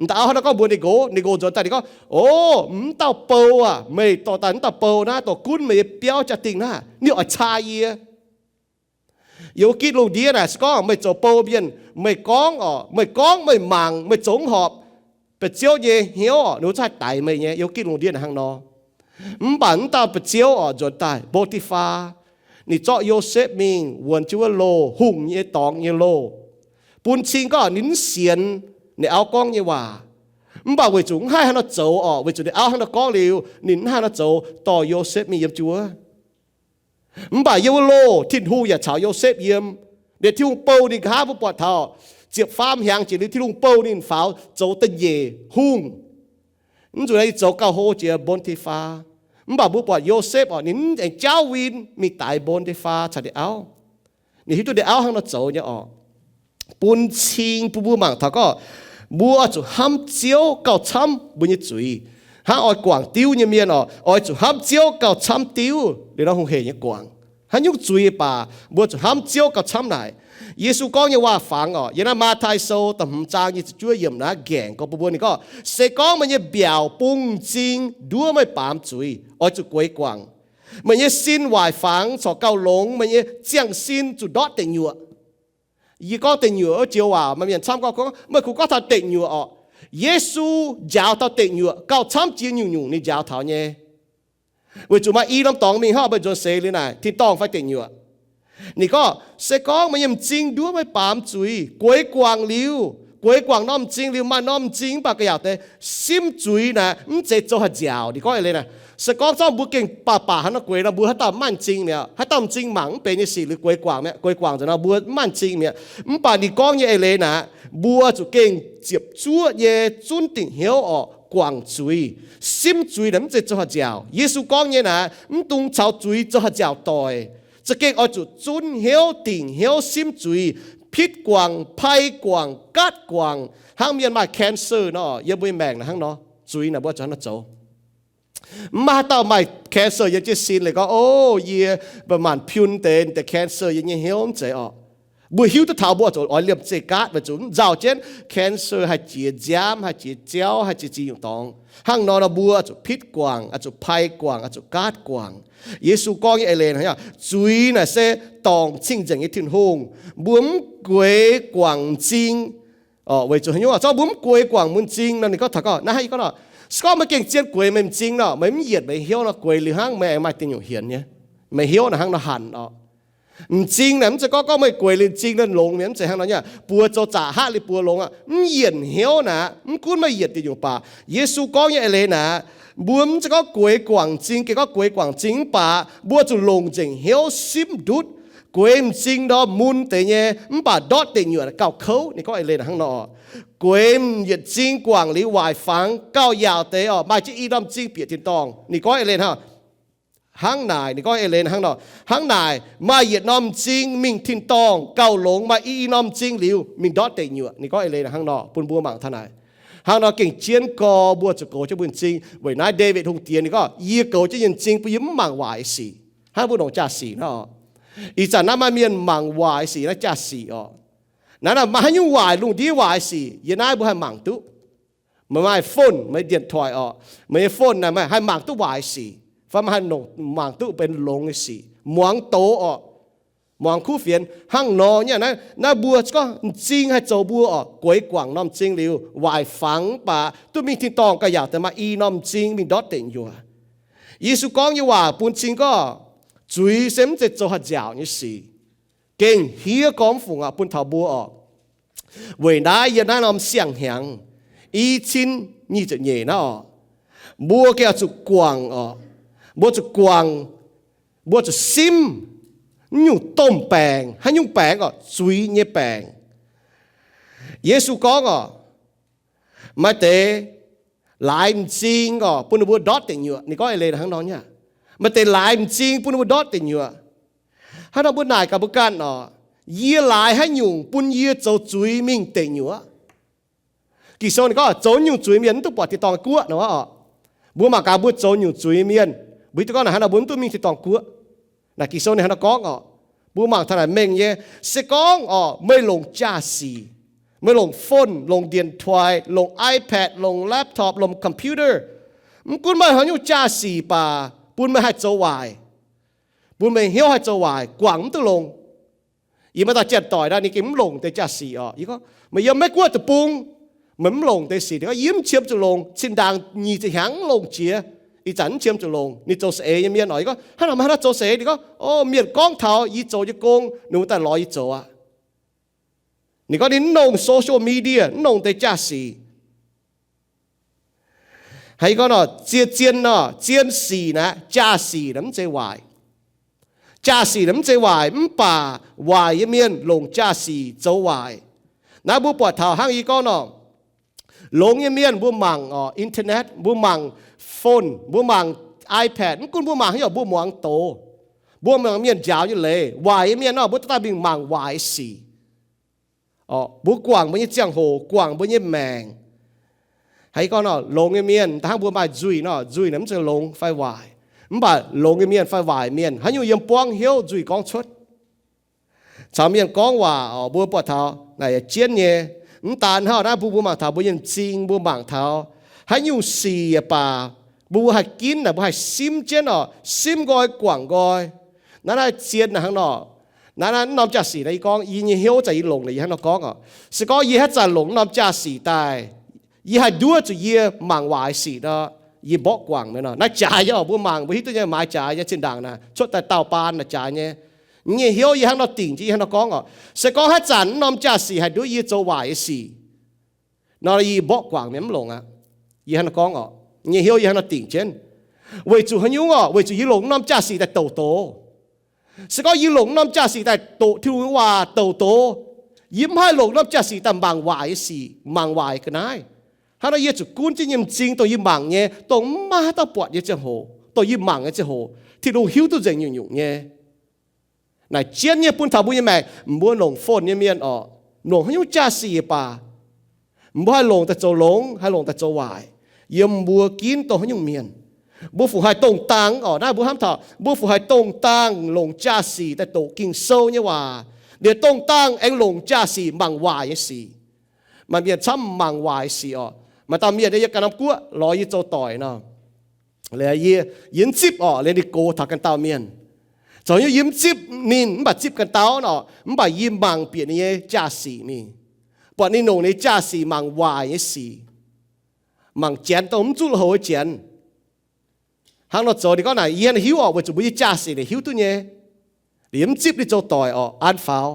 Dauh auv hnangv nor gorngv mbuox ninh nqox, ninh nqox nzuonx daaih ninh gorngv, o, mv dauh bou aac, meih dorh daaih mv dauh bou naaiv dorh gunv meih nyei biauv jaa-dingh naaiv, ninh oix caa yie. Yiem wuov gitv lungh ndiev naaic se gorngv meih zoux bou mienh, meih gorngv orqc, meih gorngv meih mangc, meih zoux mv horpc, ba'ziouv nyei hnyouv orqc, ninh mbuo zungv haih daix meih nyei. Yiem wuov gitv lungh ndiev naaic hnangv nor. Mv baac mv dauh ba'ziouv orqc nzuonx daaih, Bo^ti^faa, ninh zorqv Yosepv mingh wuonx jienv wuov loh, hungh nyei dorngx nyei loh, bun cing gorngv ninh mv sienx ninh auv gorngv nyei waac. Mv baac weic zuqc mv haih haaix nor zoux orqc, weic zuqc ninh auv hnangv nor gorngv liuz, ninh mv haih haaix nor zoux, dorh Yosepv mingh yiem jienv wuov. Mv baac yiem wuov loh Tin-Hungh yaac caux Yosepv yiem. Liuz Tin-Hungh bou ninh nqa'haav, mbuo buatc taux ziepc faam hnyangx jiex liuz Tin-Hungh bouh ninh faaux zoux da'nyeic hungh. Mv zuqc naaiv zoux gauh hlo jiex mbon ti faa. Mv baac mbuo buatc Yosepv orqc, ninh aengx jaauv win mingh daix mbon ti faa caux ndie auv. Ninh hiuv duqv ndie auv hnangv nor zoux nyei orqc. Bun cing bun mbuo mangc taux gorngv mbuo oix zuqc hnamv Ziouv gauh camv mbuo nyei zuiz. Hnangv oix guangc diuv nyei mienh orqc, oix zuqc hnamv Ziouv gauh camv diuv liuz nor hungh heic nyei guangc. Haaix nyungc zuiz baac mbuo zuqc hnamv Ziouv gauh camv naaic. Yesu gorngv nyei waac-fangx orqc, yiem naaiv Matv^tai Sou da'hmz zaang nyic ziepc juov yiemc naaiv nqaengc gorngv bun mbuo, ninh gorngv, se gorngv meih nyei mbiaauc bung m'zing nduov meih baamz zuiz, oix zuqc gueix guangc. Meih nyei sin waaic fangx corc gauh longx, meih nyei ziangh sin zuqc ndortv deic nyuoqc. Yie gorngv deic nyuoqc wuov joux waac maaih mienh camv gorngv, meih kungx gorngv taux deic nyuoqc orqc. Yesu njaaux taux deic nyuoqc gauh camv jiex nyungc-nyungc ninh njaaux taux nyei. Weic zuqc maaih i norm dorngx mingh hnangv meih nzuonx seix liuz naaic, tin-dorngh fai deic nyuoqc. Ninh gorngv, se gorngv meih nyei m'zing nduov meih baamz zuiz, gueix guangc liuz, gueix guangc norm m'zing liuz, maaih norm m'zing mv baac ga'yaauc deix simv zuiz naaic mv zeiz zoux haaix nziaauc. Ninh gorngv eix leiz naaic, se gorngv zorqv mbuo gengh baac baac hnangv nor gueix nor, mbuo haaix dauh maaih m'zing mi'aqv? Haaix dauh m'zing mangc mv benx nyei sic liuz gueix guangc mi'aqv. Gueix guangc nzengc nor mbuo maaih m'zing mi'aqv. Mv baac ninh gorngv nyei eix leiz naaic, mbuo zuqc gengh ziepc zuoqv nyei zunv dingc hnyouv orqc guangc zuiz. Simv zuiz naaic mv zeiz zoux haaix nziaauc. Yesu gorngv nyei naaic, mv dungx caux zuiz zoux haaix nziaauc doic. Za'gengh oix zuqc zunv hnyouv dingc hnyouv simv zuiz, pitv guangc, pai guangc, gaatv guangc, hnangv mienh maaih cancer nor, yiem mbuo nyei maengc naaic hnangv nor, zuiz naaic mbuo zuqc hnangv nor zoux. Mv maaih haaix dauh maaih cancer yiem jienv sin liuz gorngv, o, yie mv baac maanc piun deix, deix cancer yiem nyei hnyouv mv zeiz orqc. Mbuo hiuv duqv taux mbuo zuqc oix liemh zeih gaatv weic zuqc mv nzauh jienv cancer haih jiex nziaamv, haih jiex ziauv, haih jiex ziex nyungc dorngx. Hnangv nor nor mbuo zuqc pitv guangc, zuqc pai guangc, zuqc gaatv guangc. Yesu gorngv nyei eix leiz, zuiz naaic se dorngc cing-nzengc nyei Tin-Hungh. Mbuo mv gueix guangc m'zing, weic zuqc haaix nyungc? Zorqv mbuo mv gueix guangc mbuo m'zing nor, ninh gorngv taux gorngv naaiv, hnangv yie gorngv nor, se gorngv meih gengh zien gueix meih m'zing nor, meih mv yietc meih hnyouv nor, gueix liuz hnangv meih aengx maaih dingc nyungc hienx nyei. Meih hnyouv naaic hnangv nor hanc orqc. M'zing naaic mv zeiz gorngv gorngv meih gueix liuz m'zing nor longx mi'aqv, mv zeiz hnangv nor nyei. Buoz zoux zaqc haav liuz buoz longx aqv. Mv yietc hnyouv naaic, mv gunv meih yietc dingc nyungc baac, Yesu gorngv nyei eix leiz naaic, mbuo mv zeiz gorngv gueix guangc m'zing, gengh gorngv gueix guangc m'zing mv baac mbuo zuqc longc nzengc hnyouv simv ndutv. Gueix m'zing nor mun deix nyei, mv baac ndortv deic nyuoqc gauh kouv. Ninh gorngv eix leiz hnangv nor. Gueix m'yietc m'zing guangc liuz waaic fangx gauh yaauc deix orqc, maaih jienv i norm m'zing bieqc tin-dorngh. Ninh gorngv eix leiz hnangv, hnangv naaic, ninh gorngv eix leiz hnangv nor. Hnangv naaic, maaih yietc norm m'zing mingh tin-dorngh gauh longx maaih i norm m'zing liuz mingh ndortv deic nyuoqc. Ninh gorngv eix leiz hnangv nor bun mbuo mangc taux naaic. Hnangv nor gengh jienv gorx mbuo zuqc goux jienv mbuo nyei m'zing. Weic naaiv Ndaawitv Hungh Diex ninh gorngv, yie goux jienv yie nyei m'zing bun yie mv mangc waaic sic. Hnangv mbuo longc jaa-sic hnangv orqc. Ih zanc naaiv maaih mienh mangc waaic sic naaiv jaa-sic orqc. Naaiv maaih haaix nyungc waaic lungh ndiev waaic sic yiem naaiv mbuo haih mangc duqv? Meih maaih phone, meih dienx toic orqc, meih nyei phone naaic meih haih mangc duqv waaic sic fai meih haih mangc duqv benx longx nyei sic, muangx doz orqc, muangx kuv fienx. Hnangv nor nyei naaiv, naaiv mbuo gorngv m'zing haih zoux mbuo orqc, gueix guangc norm m'zing liuz waaic fangx mv baac duqv mingh tin-dorngh gauh yaauc deix maaih i norm m'zing mingh ndortv deic nyuoqc. Yesu gorngv nyei waac bun cing gorngv zuiz se mv zeiz zoux haaix nziaauc nyei sic. Gengh hiev gormx fungc aqv bun taux mbuo orqc. Weic naaiv yiem naaiv norm siang-hnyangx i cin nyic ziepc nyeic naaiv orqc, mbuo gengh oix zuqc guangc orqc. Mbuo zuqc guangc, mbuo zuqc simv nyungc domh baengc. Haaix nyungc baengc orqc? Zuiz nyei baengc. Yesu gorngv orqc, maaih deix laaix m'zing orqc bun ninh mbuo ndortv deic nyuoqc. Ninh gorngv eix leiz hnangv nor nyei. Maaih deix laaix m'zing bun ninh mbuo ndortv deic nyuoqc. Hnangv nor mbuo naaic gaax mbuo ganh orqc, yie laaix haaix nyungc bun yie zoux zuiz mingh deic nyuoqc? Ging-Sou ninh gorngv zoux nyungc zuiz mienh mv duqv buatc tin-dorngh guoqv nor orqc. Mbuo mangc gaax mbuo zoux nyungc zuiz mienh, mbuo hiuv duqv gorngv naaic hnangv nor mbuo mv duqv mingh tin-dorngh guoqv. Naaic Ging-Sou ninh hnangv nor gorngv orqc. Mbuo mangc taux naaic mengh nyei, se gorngv orqc meih longc jaa-sic, meih longc phone, longc dienx toic, longc iPad, longc laptop, longc computer, mv gunv maaih haaix nyungc jaa-sic baac bun meih haih zoux waaic, bun meih hnyouv haih zoux waaic, guangc mv duqv longx. Yie maaih dauh janx-doic naaiv ninh gengh mv longc deix jaa-sic orqc. Yie gorngv meih yiem Meiv-Guoqv deic-bung, meih mv longc deix sic. Ninh gorngv yie mv qiemx zuqc longc, zinh ndaangc nyic ziepc hnyangx mv longc jiex. Ih zanc mv qiemx zuqc longc. Ninh zoux saeng-eix nyei mienh orqc. Yie gorngv hnangv nor meih hnangv nor zoux saeng-eix? Ninh gorngv, o, mienh gorngv taux yie zoux nyei gong, ninh mbuo daaih lorz yie zoux aqv. Ninh gorngv ninh mv longc social media, mv longc deix jaa-sic. Haiz yie gorngv nor, zien-zien nor, zien sic naaiv, jaa-sic naaiv mv zeiz waaic. Jaa-sic naaiv mv zeiz waaic, mv baac waaic nyei mienh longc jaa-sic zoux waaic. Naaiv mbuo buatc taux hnangv yie gorngv nor, longx nyei mienh mbuo mangc orqc, internet, mbuo mangc phone, mbuo mangc iPad, mv gunv mbuo mangc haaix nyungc mbuo muangx doz. Mbuo mangc mienh njaaux nyei leiz. Waaic nyei mienh nor, mbuo daaih mingh mangc waaic sic. Mbuo guangc mbuo nyei ziangh hoc, guangc mbuo nyei maengc. Haiz gorngv nor, longx nyei mienh, da'hnangv mbuo maaih nzuih nor, nzuih naaic mv zeiz longx fai waaic. Mv baac longx nyei mienh fai waaic mienh, haaix nyungc yiem buangv hnyouv nzuih gorngv cuotv. Caux mienh gorngv waac orqc, mbuo buatc taux naaic yaac jienv nyei. Mv daan hnangv naaiv, mbuo mbuo mangc taux mbuo nyei m'zing, mbuo mangc taux haaix nyungc sic yaac baac, mbuo mbuo haih ginv naaic, mbuo haih simv jienv orqc, simv nqoi guangc nqoi. Naaiv naaiv zien naaic hnangv nor. Naaiv naaiv norm jaa-sic naaiv yie gorngv, yie nyei hnyouv zanc yie longc naaic yie hnangv nor gorngv orqc. Se gorngv yie haaix zanc longc norm jaa-sic daaih, yie haih nduov zuqc yie mangc waaic sic nor, yie mborqv guangc mi'aqv nor. Naaiv jaaix nyei orqc, mbuo mangc mbuo hiuv duqv nyei, maaiz jaaix nyei, zinh ndaangc naaic cuotv daaih daauh baan naaic jaaix nyei. Yie nyei hnyouv yie hnangv nor dingc jienv, yie hnangv nor gorngv orqc. Se gorngv haaix zanc norm jaa-sic haih nduov yie zoux waaic nyei sic nor, yie mborqv guangc mi'aqv, mv longc aqv. Yie hnangv nor gorngv orqc. Yie nyei hnyouv yie hnangv nor dingc jienv. Weic zuqc haaix nyungc orqc? Weic zuqc yie longc norm jaa-sic daaih douc doz. Se gorngv yie longc norm jaa-sic daaih doqc Tin-Hungh nyei waac douc doz, yie mv haih longc norm jaa-sic daaih mangc waaic nyei sic, mangc waaic ga'naaiv. Hnangv nor yie zuqc gunv jienv yie nyei m'zing dongh yie mangc nyei, dongh mv maaih haaix dauh buatc nyei ziangh hoc, dongh yie mangc nyei ziangh hoc, Tin-Hungh hiuv duqv nzengc nyungc-nyungc nyei. Naaic jienv nyei bun taux mbuo nyei maengc, mbuo longc phone nyei mienh orqc, longc haaix nyungc jaa-sic yaac baac, mbuo haih longc daaih zoux longx, haih longc daaih zoux waaic, yiem mbuo ginv dongh haaix nyungc mienh. Mbuo fungc haih dongh dangh orqc? Naaiv mbuo hnamv taux mbuo fungc haih dongh dangh longc jaa-sic daaih doqc Ging-Sou nyei waac, liemh dongh dangh aengx longc jaa-sic mangc waaic nyei sic. Maaih mienh camv mangc waaic sic orqc. Maaih dauh mienh yiem ganh norm guoqv lorz yie zoux doic nor, yie, yie mv zipv orqc, liemh ninh gox taux ganh dauh mienh. Zoux nyungc yie mv zipv ninh, mv baac zipv ganh dauh nor, mv baac yie mangc bieqc ninh nyei jaa-sic mingh. Buatc ninh longc ninh nyei jaa-sic mangc waaic nyei sic, mangc janx dongh mv zuqc lui-houx nyei janx. Hnangv nor zoux ninh gorngv naaic, yie hiuv orqc, weic zuqc mbuo nyei jaa-sic ninh hiuv duqv nyei. Liemh mv zipv ninh zoux doic orqc, an faaux.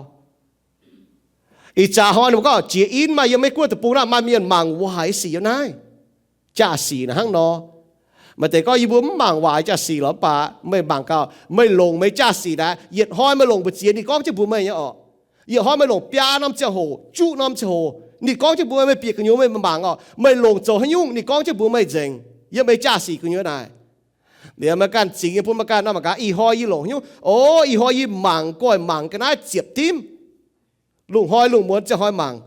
Ih jaax hnoi ninh mbuo gorngv jiex in maaih yiem Meiv Guoqv deic-bung naaiv maaih mienh mangc waaic sic yiem naaiv. Jaa-sic naaic hnangv nor. Maaih deix gorngv yie mbuo mv mangc waaic jaa-sic lorqc, mv baac meih mangc gaax, meih longc meih jaa-sic naaic, yietc hnoi meih longc mbu'ziex ninh gorngv jienv mbuox meih nyei orqc. Yietc hnoi meih longc biaa norm ziangh hoc, juqv norm ziangh hoc, ninh gorngv jienv mbuox meih, meih bieqc gu'nyuoz meih mangc orqc, meih longc zoux haaix nyungc ninh gorngv jienv mbuox meih nzengc, yiem meih jaa-sic gu'nyuoz naaic. Liemh meih ganh zingx nyei bun meih ganh nor mangc gaax, ih hnoi yie longc haaix nyungc, o, ih hnoi yie mangc, goiv mangc ga'naaiv ziepc dimv. Lungh hnoi lungh muonz ziangh hnoi mangc.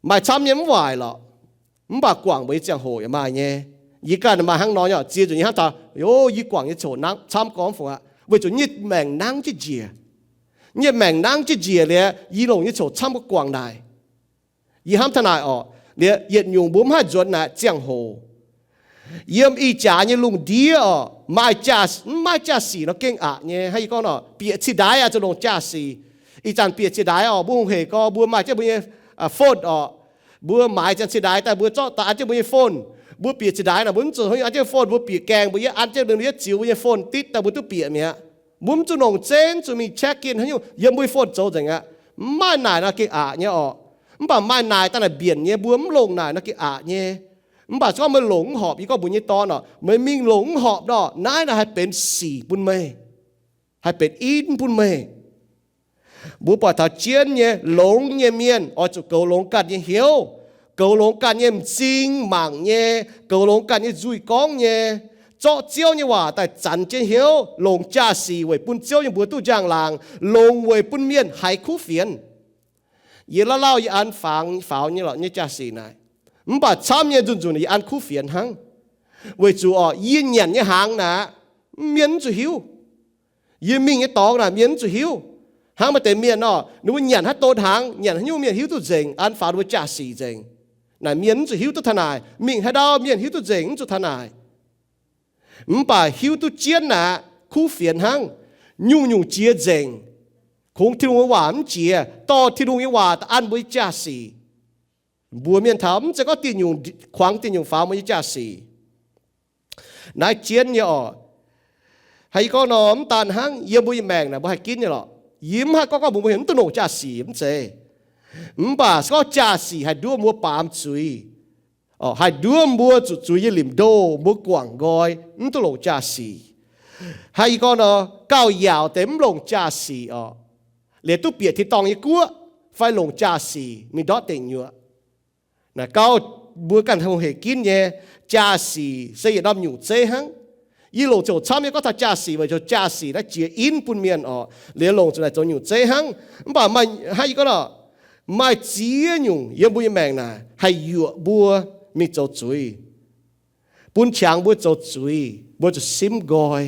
Maaih camv nyei mv waaic lorqc. Mv baac guangc mbuo nyei ziangh hoc yaac maaih nyei. Yie ganh maaih hnangv nor nyei orqc, ziex nzunc yie hnamv taux, o, yie guangc nyei coc nangv camv gormx fungc aqv, weic zuqc nyei maengc nangv jienv njiec. Nyei maengc nangv jienv njiec liuz, yie longc nyei coc camv guangc naaic. Yie hnamv taux naaic orqc, liuz yietc nyungc mbuo mv haih nzuonx naaic ziangh hoc. Yiem ih jaax nyei lungh ndiev orqc, maaih jaa, mv maaih jaa-sic nor gengh aqc nyei. Hnangv yie gorngv nor, bieqc cih ndaix aqv zuqc longc jaa-sic. Ih zanc bieqc cih ndaix orqc, mbuo hungh hec gorx mbuo maaih jienv mbuo nyei phone orqc. Mbuo maaiz jienv cih ndaix daaih mbuo zorqv daaih an jienv mbuo nyei phone. Mbuo bieqc cih ndaix naaic mbuo mv zuqc an jienv phone, mbuo bieqc gaengh mbuo yietv an jienv, mbuo yietv ziux mbuo nyei phone ditv daaih mbuo duqv bieqc mi'aqv. Mbuo mv zuqc longc zengv zuqc mingh check in haaix nyungc yiem mbuo nyei phone zoux nzengc aqv. Mv maaih naaic nor gengh aqc nyei orqc. Mv baac maaih naaic daaih naaic mbienc nyei, mbuo mv longc naaic nor gengh aqc nyei. Mv baac se gorngv meih longc mv horpc, yie gorngv mbuox nyei dorn orqc, meih mingh longc mv horpc nor, naaiv naaic haih benx sic bun meih, haih benx in bun meih. Mbuo buatc taux jienv nyei longx nyei mienh oix zuqc goux longx ganh nyei hnyouv, goux longx ganh nyei m'zing mangc nyei, goux longx ganh nyei nzuih gorngv nyei, zorqv Ziouv nyei waac daaih zanc jienv hnyouv, longc jaa-sic weic bun Ziouv nyei mbuox duqv njang-laangc, longc weic bun mienh haiz kuv fienx. Yie lauh lauh yie an fangx faaux nyei lorqc nyei jaa-sic naaic. Mv baac camv nyei nzunc nzunc yie an kuv fienx hnangv. Weic zuqc orqc, yie nyanc nyei hnaangx naaic, mienh mv zuqc hiuv. Yie mingh nyei dorngx naaic mienh mv zuqc hiuv. Hnangv maaih deix mienh orqc, ninh mbuo nyanc haaix don hnaangx, nyanc haaix nyungc mienh hiuv duqv nzengc, an faaux ninh mbuo jaa-sic nzengc. Naaic mienh mv zuqc hiuv duqv taux naaic, mingh haaix ndau mienh hiuv duqv nzengc, mv zuqc taux naaic. Mv baac hiuv duqv jienv naaic, kuv fienx hnangv. Nyungc-nyungc jiex nzengc. Kungx Tin-Hungh nyei waac mv jiex, dorh Tin-Hungh nyei waac daaih an mbuo nyei jaa-sic. Mbuox mienh taux mv zeiz gorngv diuh nyungc kuangx diuh nyungc faaux mbuo nyei jaa-sic. Naaiv jienv nyei orqc. Hnangv yie gorngv nor, mv daan hnangv yiem mbuo nyei maengc naaic mbuo haih ginv nyei lorqc. Yie mv haih gorngv gorngv mbuox mbuo heuc mv duqv longc jaa-sic, mv zeiz. Mv baac se gorngv jaa-sic haih nduov mbuo baamz zuiz, haih nduov mbuo zuqc zuiz nyei limc ndoh, mbuo guangc nqoi, mv duqv longc jaa-sic. Hnangv yie gorngv nor, gauh yaauc deix mv longc jaa-sic orqc, liuz duqv bieqc tin-dorngh nyei guoqv, fai longc jaa-sic mingh ndortv deic nyuoqc. Naaiv gauh mbuo ganh hungh hec ginv nyei, jaa-sic se yietc norm nyungc zeiv hnangv. Yie longc ziouc camv nyei gorngv taux jaa-sic weic zuqc jaa-sic naaiv jiex in bun mienh orqc, liuz longc zuqc naaic zoux nyungc zeiv hnangv. Mv baac maaih hnangv yie gorngv orqc, maaih ziex nyungc yiem mbuo nyei maengc naaic haih yuoqc mbuo mingh zoux zuiz, bun qangx mbuo zoux zuiz, mbuo zuqc simv nqoi.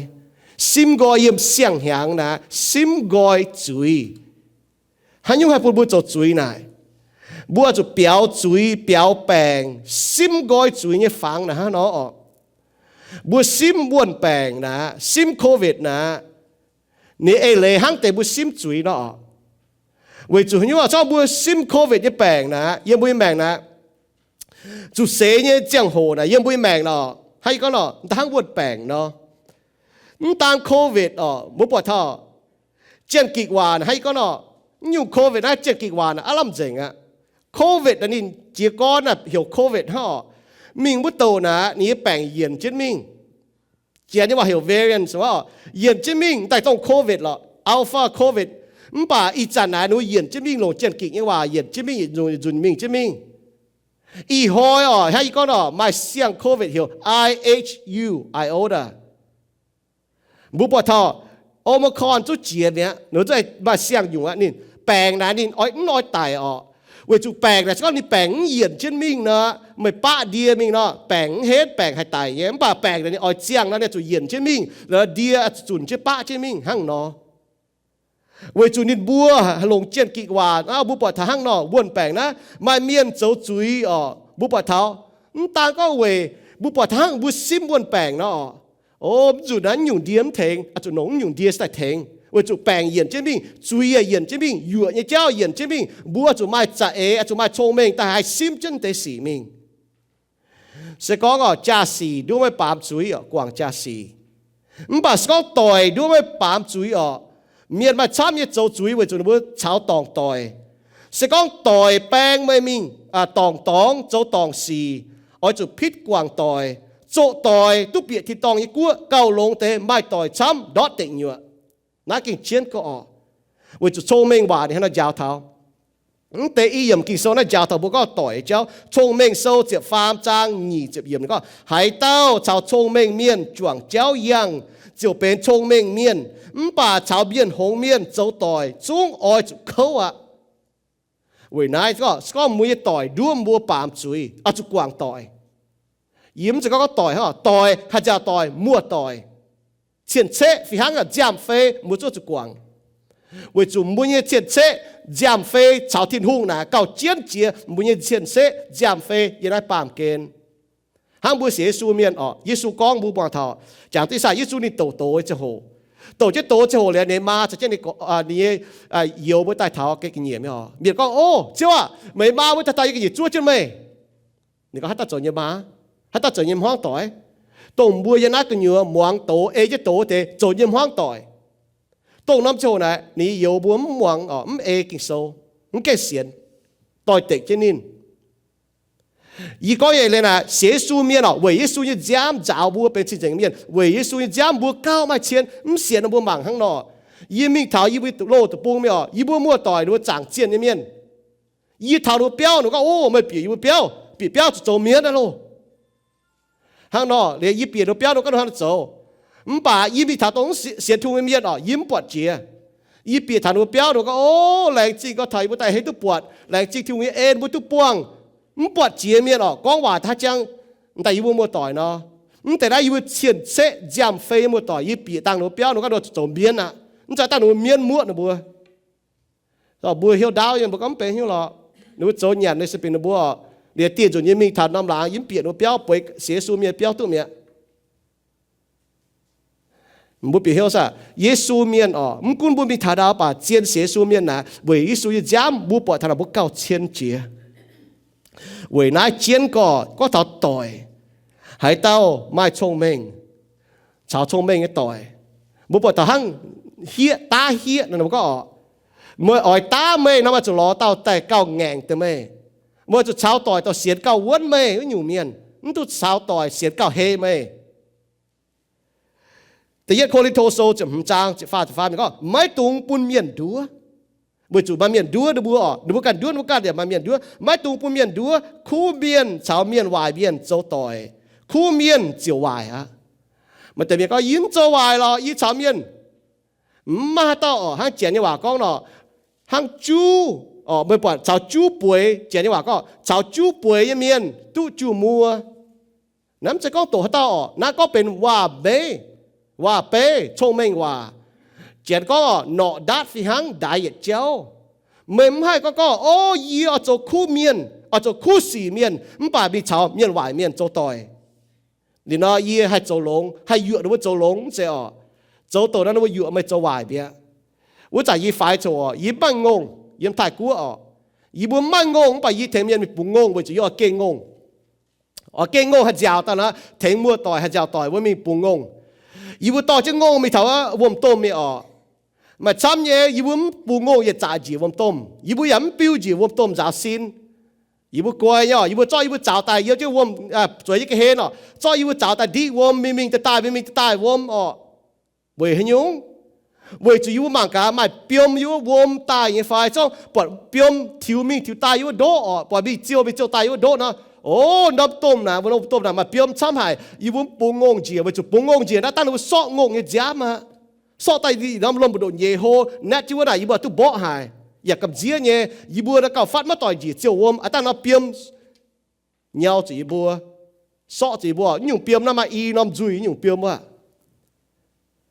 Simv nqoi yiem siang-hnyangx naaic, simv nqoi zuiz. Haaix nyungc haih bun mbuo zoux zuiz naaic? Mbuo zuqc biaux zuiz, biaux baengc, simv nqoi zuiz nyei fangx naaic hnangv nor orqc. Mbuo simv wuonh baengc naaic, simv COVID naaic, ninh eix leiz hnangv deix mbuo simv zuiz nor orqc. Weic zuqc haaix nyungc? Zorqv mbuo simv COVID nyei baengc naaic, yiem mbuo nyei maengc naaic, zuqc seix nyei ziangh hoc naaic yiem mbuo nyei maengc nor, hnangv yie gorngv nor, da'hnangv wuonh baengc nor. Mv daan COVID orqc, mbuo buatc taux jien-gikc waac hnangv yie gorngv nor, mv nyungc COVID naaiv jien-gikc waac naaic aav lamh nzengc aqv. COVID naaic ninh jiez gorn naaic heuc COVID hnangv orqc. Mingh wuov douc naaic ninh nyei baengc yienc jienv mingh. Janx nyei waac heuc variants orqc, yienc jienv mingh daaih dongh COVID lorqc, Alpha COVID. Mv baac ih zanc naaic ninh yienc jienv mingh, longc jien-gikc nyei waac yienc jienv mingh, yietc nzunc nzunc mingh jienv mingh. Ih hnoi orqc, hnangv yie gorngv orqc, maaih siang COVID heuc I H U, iota. Mbuo buatc taux Omicron zuqv jiex mi'aqv, ninh zuqv maaih siang nyungc aqv. Ninh baengc naaic ninh oix mv oix daic orqc. Weic zuqc baengc naaic se gorngv ninh baengc mv yienc jienv mingh nor, meih baqv ndie mingh nor, baengc mv henv, baengc haih daic nyei. Mv baac baengc naaic ninh oix ziangh nor, ninh zuqc yienc jienv mingh, lorz ndie zuqc zunc jienv baqv jienv mingh hnangv nor. Weic zuqc ninh mbuo longc jien-gikc waac, mbuo buatc taux hnangv nor, wuonh baengc naaiv maaih mienh zoux zuiz orqc. Mbuo buatc taux mv daan gorngv weic mbuo buatc taux hnangv mbuo simv wuonh baengc nor orqc, o, mv nzunc naaiv nyungc ndie mv tengx, zuqc nongc mv nyungc ndie se daaih tengx, weic zuqc baengc yienc jienv mingh, zuiz yaac yienc jienv mingh, yuoqc nyei jauv yienc jienv mingh. Mbuo zuqc maaih za'eix, zuqc maaih cong-mengh daaih haih simv jienv deix sic mingh. Se gorngv orqc, jaa-sic nduov maiv baamz zuiz orqc, guangc jaa-sic. Mv baac se gorngv doic nduov maiv baamz zuiz orqc, mienh maaih camv nyei zoux zuiz weic zuqc ninh mbuo caux dorngc doic. Se gorngv doic baeng meih mingh dorngc dorngx, zoux dorngc sic, oix zuqc pitv guangc doic, zoqc doic duqv bieqc tin-dorngh nyei guoqv, gauh longx deix maaih doic camv ndortv deic nyuoqc. Naaiv gengh jienv gorx orqc, weic zuqc cong-mengh waac ninh hnangv nor njaaux taux. Mv deix i yiemc Ging-Sou naaiv njaaux taux mbuo gorngv doic jauv. Cong-Mengh Sou ziepc faam zaang nyic ziepc yiemc ninh gorngv, haaix dauh caux cong-mengh mienh juangc jauv yangh, ziouc benx cong-mengh mienh. Mv baac caux mienh hngongx mienh zoux doic zungv oix zuqc kouv aqv. Weic naaiv se gorngv mbuo nyei doic nduov mbuo baamz zuiz, oix zuqc guangc doic. Yie mv zeiz gorngv doic hnangv, doic, haaix nziaauc doic, muoz-doic, cien-ceqv fih hnangv nziaamv-fei mbuo zungv zuqc guangc. Weic zuqc mbuo nyei cien-ceqv, nziaamv-fei caux Tin-Hungh naaic gauh jienv jiex mbuo nyei cien-ceqv, nziaamv-fei yiem naaiv baamh gen. Hnangv mbuo sienx Yesu mienh orqc, Yesu gorngv mbuo muangx taux, jangx duqv ih zanc Yesu ninh doqc doz nyei ziangh hoc, doqc jienv doz ziangh hoc liuz, ninh maa caux jienv ninh nyei youz mbuo daaih taux ga'nyiec mi'aqv. Mienh gorngv, O, Ziouv aah! Meih maa mbuo daaih daaih yiem ga'nyiec zuov jienv meih. Ninh gorngv, Haaix dauh zoux nyei maa? Haaix dauh zoux nyei hmuangv doic? Dongh mbuo yiem naaiv gu'nyuoz muangx doz, ei jienv doz deix zoux nyei hmuangv doic. Dongh norm ziangh hoc naaic ninh youz mbuo mv muangx orqc, mv ei Ging-Sou, mv gaengh sienx, doix-dekc jienv ninh. Yie gorngv nyei leiz naaic, sienx Yesu mienh orqc, weic Yesu nyei nziaamv nzaaux mbuo benx cing-nzengc mienh. Weic Yesu nyei nziaamv mbuo gauh maaih cien. Mv sienx nor mbuo mangc hnangv nor. Yie mingh taux yie mbuo loz deic-bung mingh orqc, yie mbuo muoz-doic ninh mbuo zaangc zienh nyei mienh. Yie taux ninh mbuo biauv, ninh gorngv, O, meih bieqc yie mbuo biauv, bieqc biauv zuqc zoux mienv aqv loh. Hnangv nor liuz yie bieqc ninh mbuo biauv, ninh gorngv ninh hnangv nor zoux. Mv baac yie mingh taux dongh mv sienx Tin-Hungh nyei mienh orqc, yie mv buatc jiex. Yie bieqc taux ninh mbuo biauv, ninh gorngv, O, laengz zingh gorngv taux yie mbuo daaih hei duqv buatc, laengz zingh Tin-Hungh nyei en mbuo duqv buangh. Mv buatc jiex mienh orqc, gorngv waac haaix jangx daaih yie mbuo muoz-doic nor. Mv deix naaiv yie mbuo cien-ceqv nziaamv-fei nyei muoz-doic, yie bieqc dangh ninh mbuo biauv, ninh gorngv ninh zuqc zoux mienv aqv. Mv zeiz dangh ninh mbuo mienv muoqv ninh mbuo. Mbuo hnyouv ndaauv nyei, mbuo gorngv mv benx hnyouv lorqc. Ninh mbuo zoux nyanc nyei se benx ninh mbuo orqc. Liuz dieh nzunc yie mingh taux norm laangz, yie mv bieqc ninh mbuo biauv, bueix sienx Yesu mienh biauv duqv mi'aqv. Mbuo bieqc hnyouv saah? Yesu mienh orqc, mv gunv mbuo mingh taux ndau baac zien sienx Yesu mienh naaic, weic Yesu nyei nziaamv mbuo buatc taux naaic mbuo gauh cien jiex. Weic naaiv jienv gorx, gorngv taux doic, haaix dauh maaih cong-mengh, caux cong-mengh nyei doic. Mbuo buatc taux hnangv hieqv, daav hieqv nor, mbuo gorngv orqc, meih oix daav meih nor, meih zuqc lorz dauh daaih gauh ngaengc deix meih. Meih zuqc caux doic dorh sienx gauh wuonv meih wuov nyungc mienh, mv duqv caux doic sienx gauh hei meih. Da'yietv Ko^lin^to Sou ziepc hmz zaang ziepc faah, ziepc faam gorngv, maiv dungx bun mienh nduov. Weic zuqc maaih mienh nduov ninh mbuo oc, ninh mbuo ganh nduov ninh mbuo ganh yaac maaih mienh nduov. Maiv dungx bun mienh nduov. Kuv mienh caux mienh waaic mienh zoux doic, kuv mienh ziouc waaic aqv. Maaih deix mienh gorngv, yie mv zoux waaic lorqc, yie caux mienh mv maaih haaix dauh oc. Hnangv Janx nyei waac gorngv nor, hnangv juv, meih buatc caux juv bueix, Janx nyei waac gorngv caux juv bueix nyei mienh duqv juv-muoz. Naaiv mv zeiz gorngv doqc haaix dauh oc, naaiv gorngv benx waac-meiv, waac-beiv, cong-mengh waac. Janx gorngv oc, norqc ndaatv fih hnangv ndaix yietc jauv. Meih mv haih gorngv gorngv, o, yie oix zoux kuv mienh, oix zoux kuv sic mienh, mv baac mingh caux mienh waaic mienh zoux doic. Liuz nor yie haih zoux longx, haih yuoqc ninh mbuo zoux longx mv zeiz oc. Zoux doic nor ninh mbuo yuoqc meih zoux waaic mi'aqv. Wuov zanc yie faix coc oc, yie mv maaih ngongh yiem Taiv-Guoqv oc. Yie mbuo mv maaih ngongh mv baac yie tengx mienh mingh bungx ngongh weic zuqc yie oix geh ngongh. Oix geh ngongh haih nziaauc daaih nor, tengx muoz-doic haih nziaauc doic wuov mingh bungx ngongh. Yie mbuo dorh jienv ngongh mingh taux wuom-domh mingh oc. Maaih camv nyei, yie mbuo mv bungx ngongh yietc zaqc njiec wuom-domh. Yie mbuo yaac mv biu njiec wuom-domh nzaaux sin. Yie mbuo guai nyei oc, yie mbuo zorqv yie mbuo zaux daaih yiem jienv wuom, zueiz yie ga'hlen oc, zorqv yie mbuo zaux daaih ndiqv wuom, mingh mingh daaih daaih, mingh mingh daaih daaih wuom oc. Weic haaix nyungc? Weic zuqc yie mbuo mangc gaax maaih biom yiem wuov wuom daaih nyei fai, zorqv buatc biom tiux mingh tiux daaih yiem wuov ndoqv oc, buatc mingh ziouh mingh ziouh daaih yiem wuov ndoqv nor, o, norm domh naaic, wuov norm domh naaic maaih biom camv haic. Yie mbuo mv bungx ngongh njiec weic zuqc bungx ngongh njiec naaiv dangh ninh mbuo sorqv ngongh nyei nziaamv aqv. Sorqv daaih norm lomh ndoqc nyeic hlo, naetv jienv wuov naaic yie mbuo duqv mborqv haic, yaac gamh nziev nyei. Yie mbuo naaiv gauh fatv maiv doic njiec ziouh wuom, aav dangh norm biom nyau zuqc yie mbuo, sorqv zuqc yie mbuo. Naaiv nyungc biom naaiv maaih i norm nzuih nyungc biom wuov.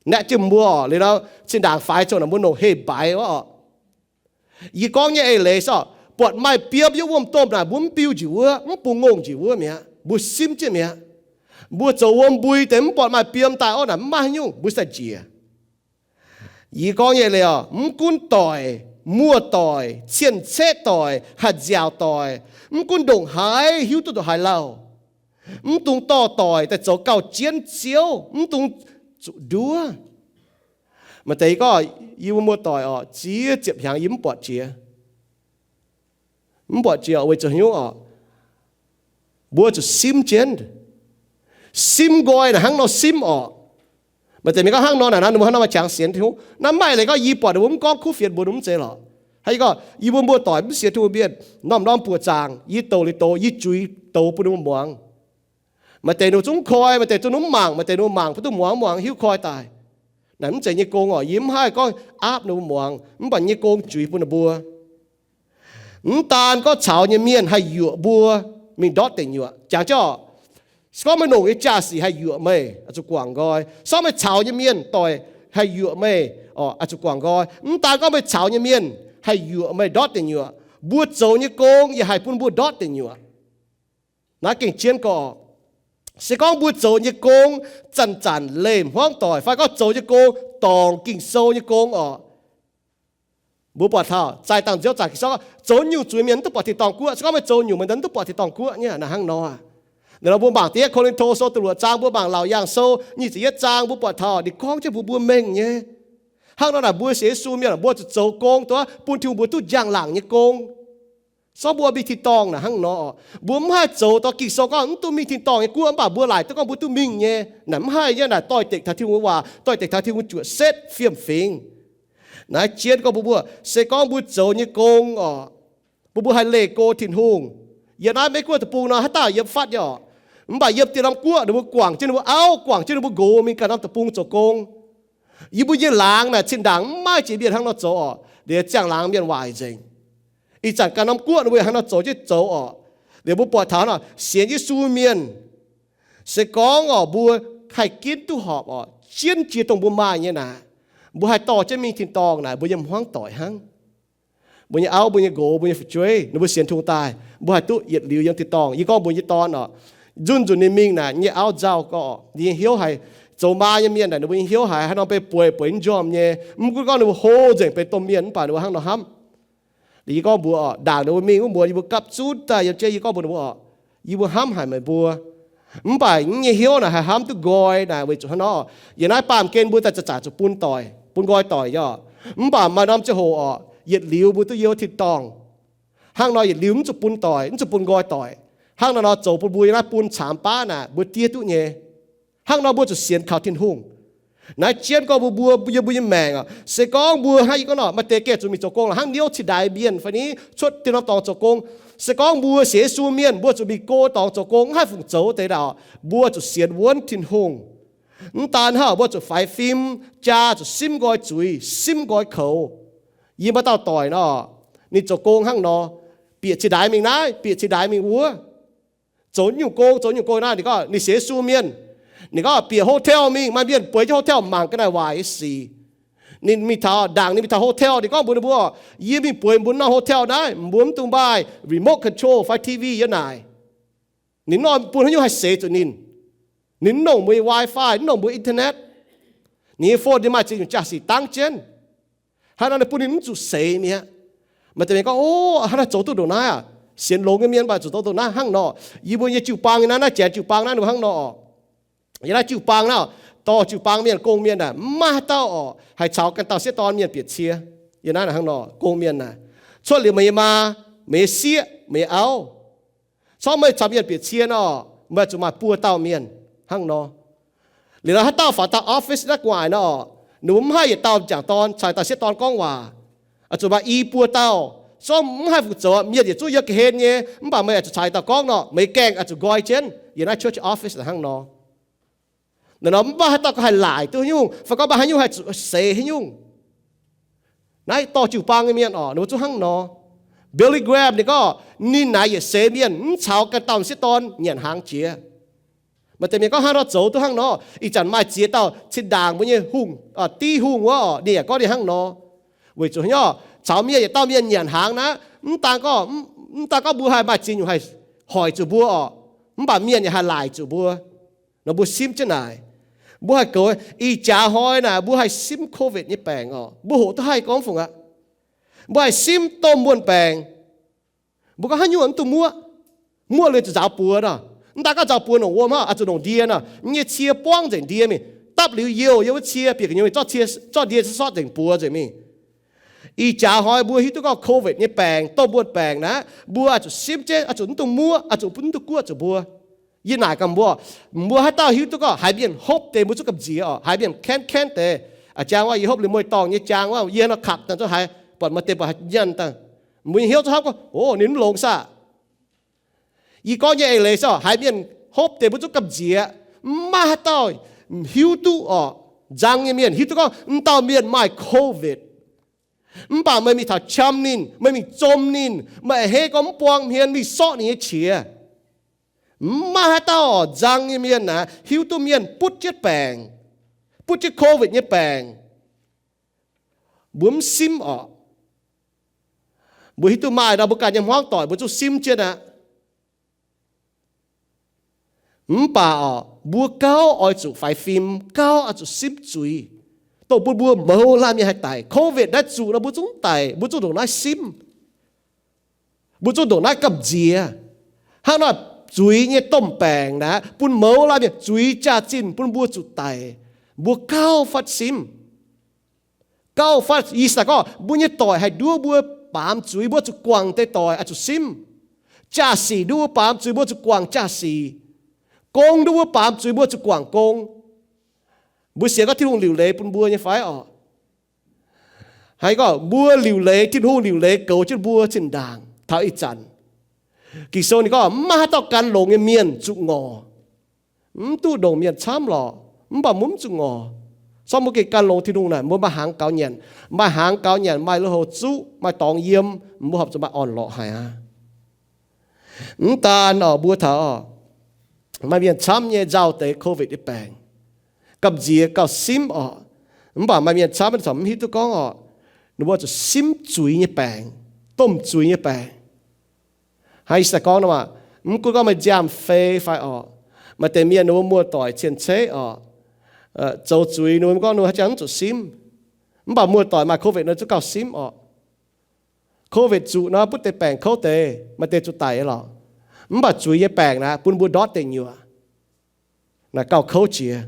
Naetv jienv mbuo oc, liuz nor zinh ndaangc faix coc naaic mbuo nongc heh mbaix wuov oc. Yie gorngv nyei eix leiz se oc, buatc maaih biom yiem wuom-domh naaic mbuo mv biu njiec wuov, mv bungx ngongh njiec wuov mi'aqv, mbuo simv jienv mi'aqv. Mbuo zoux wuom mbui deix mv buatc maaih biom daaih orqv naaic mv maaih haaix nyungc, mbuo sai njiec. Yie gorngv nyei leiz oc, mv gunv doic, muoz-doic, cien-ceqv doic, haih nziaauc doic, mv gunv ndongc haaix hiuv duqv ndongc haaix lauh, mv dungx dorh doic daaih zoux gauh jienv Ziouv, mv dungx zuqc nduov. Maaih deix yie gorngv, yie mbuo muoz-doic oc, ziex ziepc hnyangx yie mv buatc jiex. Mv buatc jiex weic zuqc haaix nyungc oc? Mbuo zuqc simv jienv. Simv nqoi naaic hnangv nor simv oc. Maaih deix mienh gorngv hnangv nor naaic, ninh mbuo hnangv nor maaih qangx sienx Tin-Hungh. Naaiv maaih leiz gorngv yie buatc ninh mbuo mv gorngv kuv fienx mbuox ninh mv zeiz lorqc. Hnangv yie gorngv, yie mbuo muoz-doic mv sienx Tin-Hungh mienh, norm-norm buoqc zaangc yie douz liuz douz, yie juix douz bun ninh mbuo muangx. Maaih deix ninh mbuo zungv koi, maaih deix zungv mv mangc, maaih deix ninh mbuo mangc bun duqv muangx, muangx hiuv koi daaih. Naaic mv zeiz nyei gong oc. Yie mv haih gorngv aapv ninh mbuo muangx, mv baac nyei gong juix bun ninh mbuo. Mv daan gorngv caux nyei mienh haih yuoqc mbuo mingh ndortv deic nyuoqc. Jangx jienv oc, se gorngv meih longc nyei jaa-sic haih yuoqc meih, oix zuqc guangc nqoi. Se gorngv meih caux nyei mienh doic haih yuoqc meih, oix zuqc guangc nqoi. Mv daan gorngv meih caux nyei mienh haih yuoqc meih ndortv deic nyuoqc, mbuo zoux nyei gong yaac haih bun mbuo ndortv deic nyuoqc. Naaiv gengh jienv gorngv, se gorngv mbuo zoux nyei gong zanc-zanc leih hmuangv doic fai gorngv zoux nyei gong dorngc Ging-Sou nyei gong oc, mbuo buatc taux zaih dangh nziouv zaangc Ging-Sou gorngv zoux nyungc zuiz mienh mv duqv buatc tin-dorngh guoqv. Se gorngv meih zoux nyungc, meih mv duqv buatc tin-dorngh guoqv nyei. Naaiv hnangv nor, naaiv nor mbuo mangc da'yietv Ko^lin^to Sou da'luoqc zaang, mbuo mangc Laauc Yaangh Sou nyic ziepc yietv zaang, mbuo buatc taux ninh gorngv jienv mbuo, mbuo mengh nyei. Hnangv nor naaic mbuo sienx Yesu mienh, mbuo zuqc zoux gong duqv bun Tin-Hungh mbuo duqv njang-laangc nyei gong. Se gorngv mbuo mingh tin-dorngh naaic hnangv nor, mbuo mv haih zoux dorh Ging-Sou gorngv mv duqv mingh tin-dorngh nyei guoqv mv baac mbuo laaic duqv gorngv mbuo duqv mingh nyei. Naaic mv haih nyei. Naaic doix-dekc taux Tin-Hungh nyei waac, doix-dekc taux Tin-Hungh juoqc setv fiem-fingx. Naaiv jienv gorngv mbuo, mbuo se gorngv mbuo zoux nyei gong oc, mbuo, mbuo haih leih go Tin-Hungh. Yiem naaiv Meiv Guoqv deic-bung nor haaix dauh yiem fatv nyei oc. Mv baac yiem dieh norm guoqv ninh mbuo guangc jienv ninh mbuo auv, guangc jienv ninh mbuo nqox mingh ganh norm deic-bung zoux gong. Yie mbuo nyei laangz naaic zinh ndaangc mv maaih jiex mienh hnangv nor zoux oc. Liuz ziangh laangz mienh waaic nzengc. Ih zanc ganh norm guoqv ninh mbuo yaac hnangv nor zoux jienv zoux oc. Liuz mbuo buatc taux nor sienx Yesu mienh, se gorngv oc mbuo haih ginv duqv horpc oc, jienv jiex dongh mbuo maaih nyei naaic, mbuo haih dorh jienv mingh tin-dorngh naaic, mbuo nyei hmuangv doic hnangv. Mbuo nyei auv, mbuo nyei nqox, mbuo nyei fu'jueiv, ninh mbuo sienx Tin-Hungh daaih, mbuo haih duqv yietc liuz yiem tin-dorngh. Yie gorngv mbuox yie dorn oc, nzunc nzunc ninh mingh naaic, nyei auv nzauh gorqv, ninh nyei hnyouv haiz, zoux maa nyei mienh naaic, ninh mbuo nyei hnyouv haiz haaix nor beiv bueix, bueix njormh nyei. Mv gunv gorngv ninh mbuo hlo nzengc benx domh mienh mv baac ninh mbuo hnangv nor hnamv. Yie gorngv mbuox oc, ndaangc ninh mbuo mingh wuov mbuo, yie mbuo gapv zunv daaih yiem jienv, yie gorngv mbuox ninh mbuo oc, yie mbuo hnamv haic meih mbuo. Mv baac nyei hnyouv naaic haih hnamv duqv nqoi naaic weic zuqc hnangv nor, yiem naaiv baamh gen mbuo daaih zanc-zanc zuqc bun doic, bun nqoi doic nyei oc. Mv baac maaih norm ziangh hoc oc, yietc liuz mbuo duqv yiem tin-dorngh. Hnangv nor yietc liuz mv zuqc bun doic, mv zuqc bun nqoi doic. Hnangv nor nor zoux bun mbuo yiem naaiv bun caamx baav naaic mbuo diev duqv nyei. Hnangv nor mbuo zuqc sienx kaux Tin-Hungh. Naaiv jienv gorngv mbuo, mbuo, yiem mbuo nyei maengc oc, se gorngv mbuo hnangv yie gorngv nor, maaih deix gengh zuqc mingh zoux gong la'hnangv niouv cin-ndaix mienh fai ni, cuotv tin norm dorngx zoux gong. Se gorngv mbuo sienx Yesu mienh, mbuo zuqc mingh go dorngx zoux gong, mv haih fungc zoux deix ndaauh. Mbuo zuqc sienx wuonv Tin-Hungh. Mv daan hnangv, mbuo zuqc faix fim, jaa zuqc simv nqoi zuiz, simv nqoi koux. Yie maaih dauh doic nor, ninh zoux gong hnangv nor, bieqc cin-ndaix mingh naaiv, bieqc cin-ndaix mingh wuov, zoux nyungc gong, zoux nyungc gong naaiv. Ninh gorngv ninh sienx Yesu mienh. Ninh gorngv bieqc hotel mingh, maaih mienh bueix jienv hotel mangc ga'naaiv waaic nyei sic. Ninh mingh taux, ndaangc ninh mingh taux hotel, ninh gorngv mbuox ninh mbuo, yie mingh bueix mbuo norm hotel naaiv, mbuo mv dungx maaih remote control fai T V yiem naaic. Ninh nor bun haaix nyungc haih seix zuqc ninh. Ninh mv longc mbuo nyei Wi-Fi, mv longc mbuo internet. Ninh nyei phone ninh maaih ziex nyungc jaa-sic dangv jienv. Hnangv nor ninh bun ninh mv zuqc seix mi'aqv. Maaih deix mienh gorngv, o, hnangv naaiv zoux duqv ndongc naaiv aac? Sienx longx nyei mienh mv baac zuqc zoux ndongc naaiv hnangv nor. Yie mbuo nyei jiu-baang nyei naaiv, naaiv janx jiu-baang naaiv ninh mbuo hnangv nor oc. Yiem naaiv jiu-baang naaiv, dorh jiu-baang mienh, gong mienh naaic, mv maaih haaix dauh oc haih caux ganh dauh sieqv dorn mienh bieqc cie. Yiem naaiv hnangv nor, gong mienh naaic, cuotv liuz meih nyei maa, meih nyei sieqv, meih nyei auv, corc meih caux mienh bieqc cie nor, meih zuqc maaih buo dauh mienh hnangv nor. Liuz nor haaix dauh faaux taux office naaiv gu'nguaaic nor, ninh mbuo mv haih yietc dauh m'jangc dorn caux dauh sieqv dorn gorngv waac. Zuqc maaih i buo dauh. Corc mv haih fungc zoux, mienh yietc zungv yiem ga'hlen nyei, mv baac meih zuqc caux dauh gorngv nor, meih gaengh zuqc nqoi jienv. Yiem naaiv church office hnangv nor. Naaiv nor mv baac haaix dauh ganh haih laaic duqv haaix nyungc, fai gorngv mv baac haaix nyungc haih zuqc seix haaix nyungc. Naaiv dorh jiu-baang nyei mienh oc, ninh mbuo zungv hnangv nor. Billy Graham ninh gorngv, ninh naaic yietc seix mienh mv caux ganh dauh m'sieqv dorn nyanc hnaangx jiex. Maaih deix mienh gorngv hnangv nor zoux duqv hnangv nor. Ih zanc maaih ziex dauh zinh ndaangc mbuo nyei hungh, div hungh wuov oc, ninh yaac gorngv ninh hnangv nor. Weic zuqc haaix nyungc? Caux mienh yietc dauh mienh nyanc hnaangx naaiv, mv daan gorngv, mv daan gorngv mbuo haih maaih ziex nyungc haih hoic zuqc mbuo oc, mv baac mienh yaac haih laaic zuqc mbuo. Nor mbuo simv jienv naaic, mbuo haih goux. Ih jaax hnoi naaic mbuo haih simv covid nyei baengc oc. Mbuo hoqc duqv haih gorngv fungc aqv. Mbuo haih simv domh muonh baengc. Mbuo gorngv haaix nyungc mv dungx muoqv. Muoqv liuz zuqc nzaaux buoz nor. Mv daan gorngv nzaaux buoz longc wuom hnangv, zuqc longc ndie nor. Yie nyei cie buangv nzengc ndie mingh, dapv liuz youh, youh wuov cie bieqc gu'nyuoz mingh zorqv ndie zorqv nzengc buoz nzengc mingh. Ih jaax hnoi mbuo hiuv duqv gorngv covid nyei baengc, domh muonh baengc naaiv, mbuo zuqc simv jienv, zuqc mv dungx muoqv, zuqc mv dungx guoqv zuqc mbuo. Yie naaic gaax mbuo, mbuo haaix dauh hiuv duqv gorngv haaix mienh hopv deix mbuo zungv gamh nziex oc, haaix mienh kaenv kaenv deix. A'jang wuov yie hopv liuz mueiz-dorngh nyei jaang wuov, yie nor kaqc daaih zungv haiz buatc maaih deix buatc haaix nyienh daaih. Mbuo nyei hnyouv zungv hopv gorngv, o, ninh mv longx saah. Yie gorngv nyei eix leiz se haaix mienh hopv deix mbuo zungv gamh nziex. Mv maaih haaix dauh hiuv duqv oc. Nzang nyei mienh hiuv duqv gorngv m'dauh mienh maaih covid. Mv baac meih mingh taux qam ninh, meih mingh zom ninh, meih a'hneiv gorngv mv buang hmien mingh sorqv ninh nyei qiex. Mv maaih haaix dauh oc, nzang nyei mienh naaic hiuv duqv mienh butv jienv baengc, butv jienv covid nyei baengc. Mbuo mv simv oc. Mbuo hiuv duqv maaih nor mbuo ganh nyei hmuangv doic mbuo zungv simv jienv aqv. Mv baac oc, mbuo gauh oix zuqc faix fim, gauh oix zuqc simv zuiz, dongh bun mbuo mouz laanh mienh haih daic. Covid naaiv zuqc nor mbuo zungv daic, mbuo zungv ndongc naaiv simv. Mbuo zungv ndongc naaiv gamh nziex. Hnangv nor, zuiz nyei domh baengc naaiv bun mouz laanh mienh zuiz jaax-zinh bun mbuo zuqc daic. Mbuo gauh fatv simv. Gauh fatv, Ih^saa gorngv mbuo nyei doic haih nduov mbuo baamz zuiz, mbuo zuqc guangc deix doic oix zuqc simv. Jaa-sic nduov mbuo baamz zuiz, mbuo zuqc guangc jaa-sic. Gong nduov mbuo baamz zuiz, mbuo zuqc guangc gong. Mbuo sienx gorngv Tin-Hungh liuc leiz bun mbuo nyei fai oc? Haaix gorngv mbuo liuc leiz, Tin-Hungh liuc leiz goux jienv mbuo zinh ndaangc taux ih zanc. Ging-Sou ninh gorngv mv maaih haaix dauh gan longx nyei mienh zuqc ngorc. Mv duqv ndongc mienh camv lorqc, mv baac mbuo mv zuqc ngorc. Sorng mbuo gengh gan longx Tin-Hungh naaic, mbuo maaih hnaangx gaux nyanc, maaih hnaangx gaux nyanc, maaih lui-houx zuqv, maaih dorngx yiem, mbuo horpc zuqc maaih orn-lorqc haic aqv. Mv daan oc, mbuo taux oc, maaih mienh camv nyei nzauh deix covid nyei baengc, gamh nziex gauh simv oc. Mv baac maaih mienh camv corc mv hiuv duqv gorngv oc, ninh mbuo zuqc simv zuiz nyei baengc, domh zuiz nyei baengc. Haaix Ih^saa gorngv nor maah, mv gunv gorngv meih nziaamv-fei fai oc, maaih deix mienh ninh mbuo muoz-doic cien-ceqv oc, zoux zuiz ninh mbuo gorngv ninh mbuo haaix jangx mv zuqc simv. Mv baac muoz-doic maaih covid nor zungv gauh simv oc. Covid zuqc nor butv deix baengc kouv deix, maaih deix zuqc daic nyei lorqc. Mv baac zuiz nyei baengc naaiv bun mbuo ndortv deic nyuoqc. Naaiv gauh kouv jiex.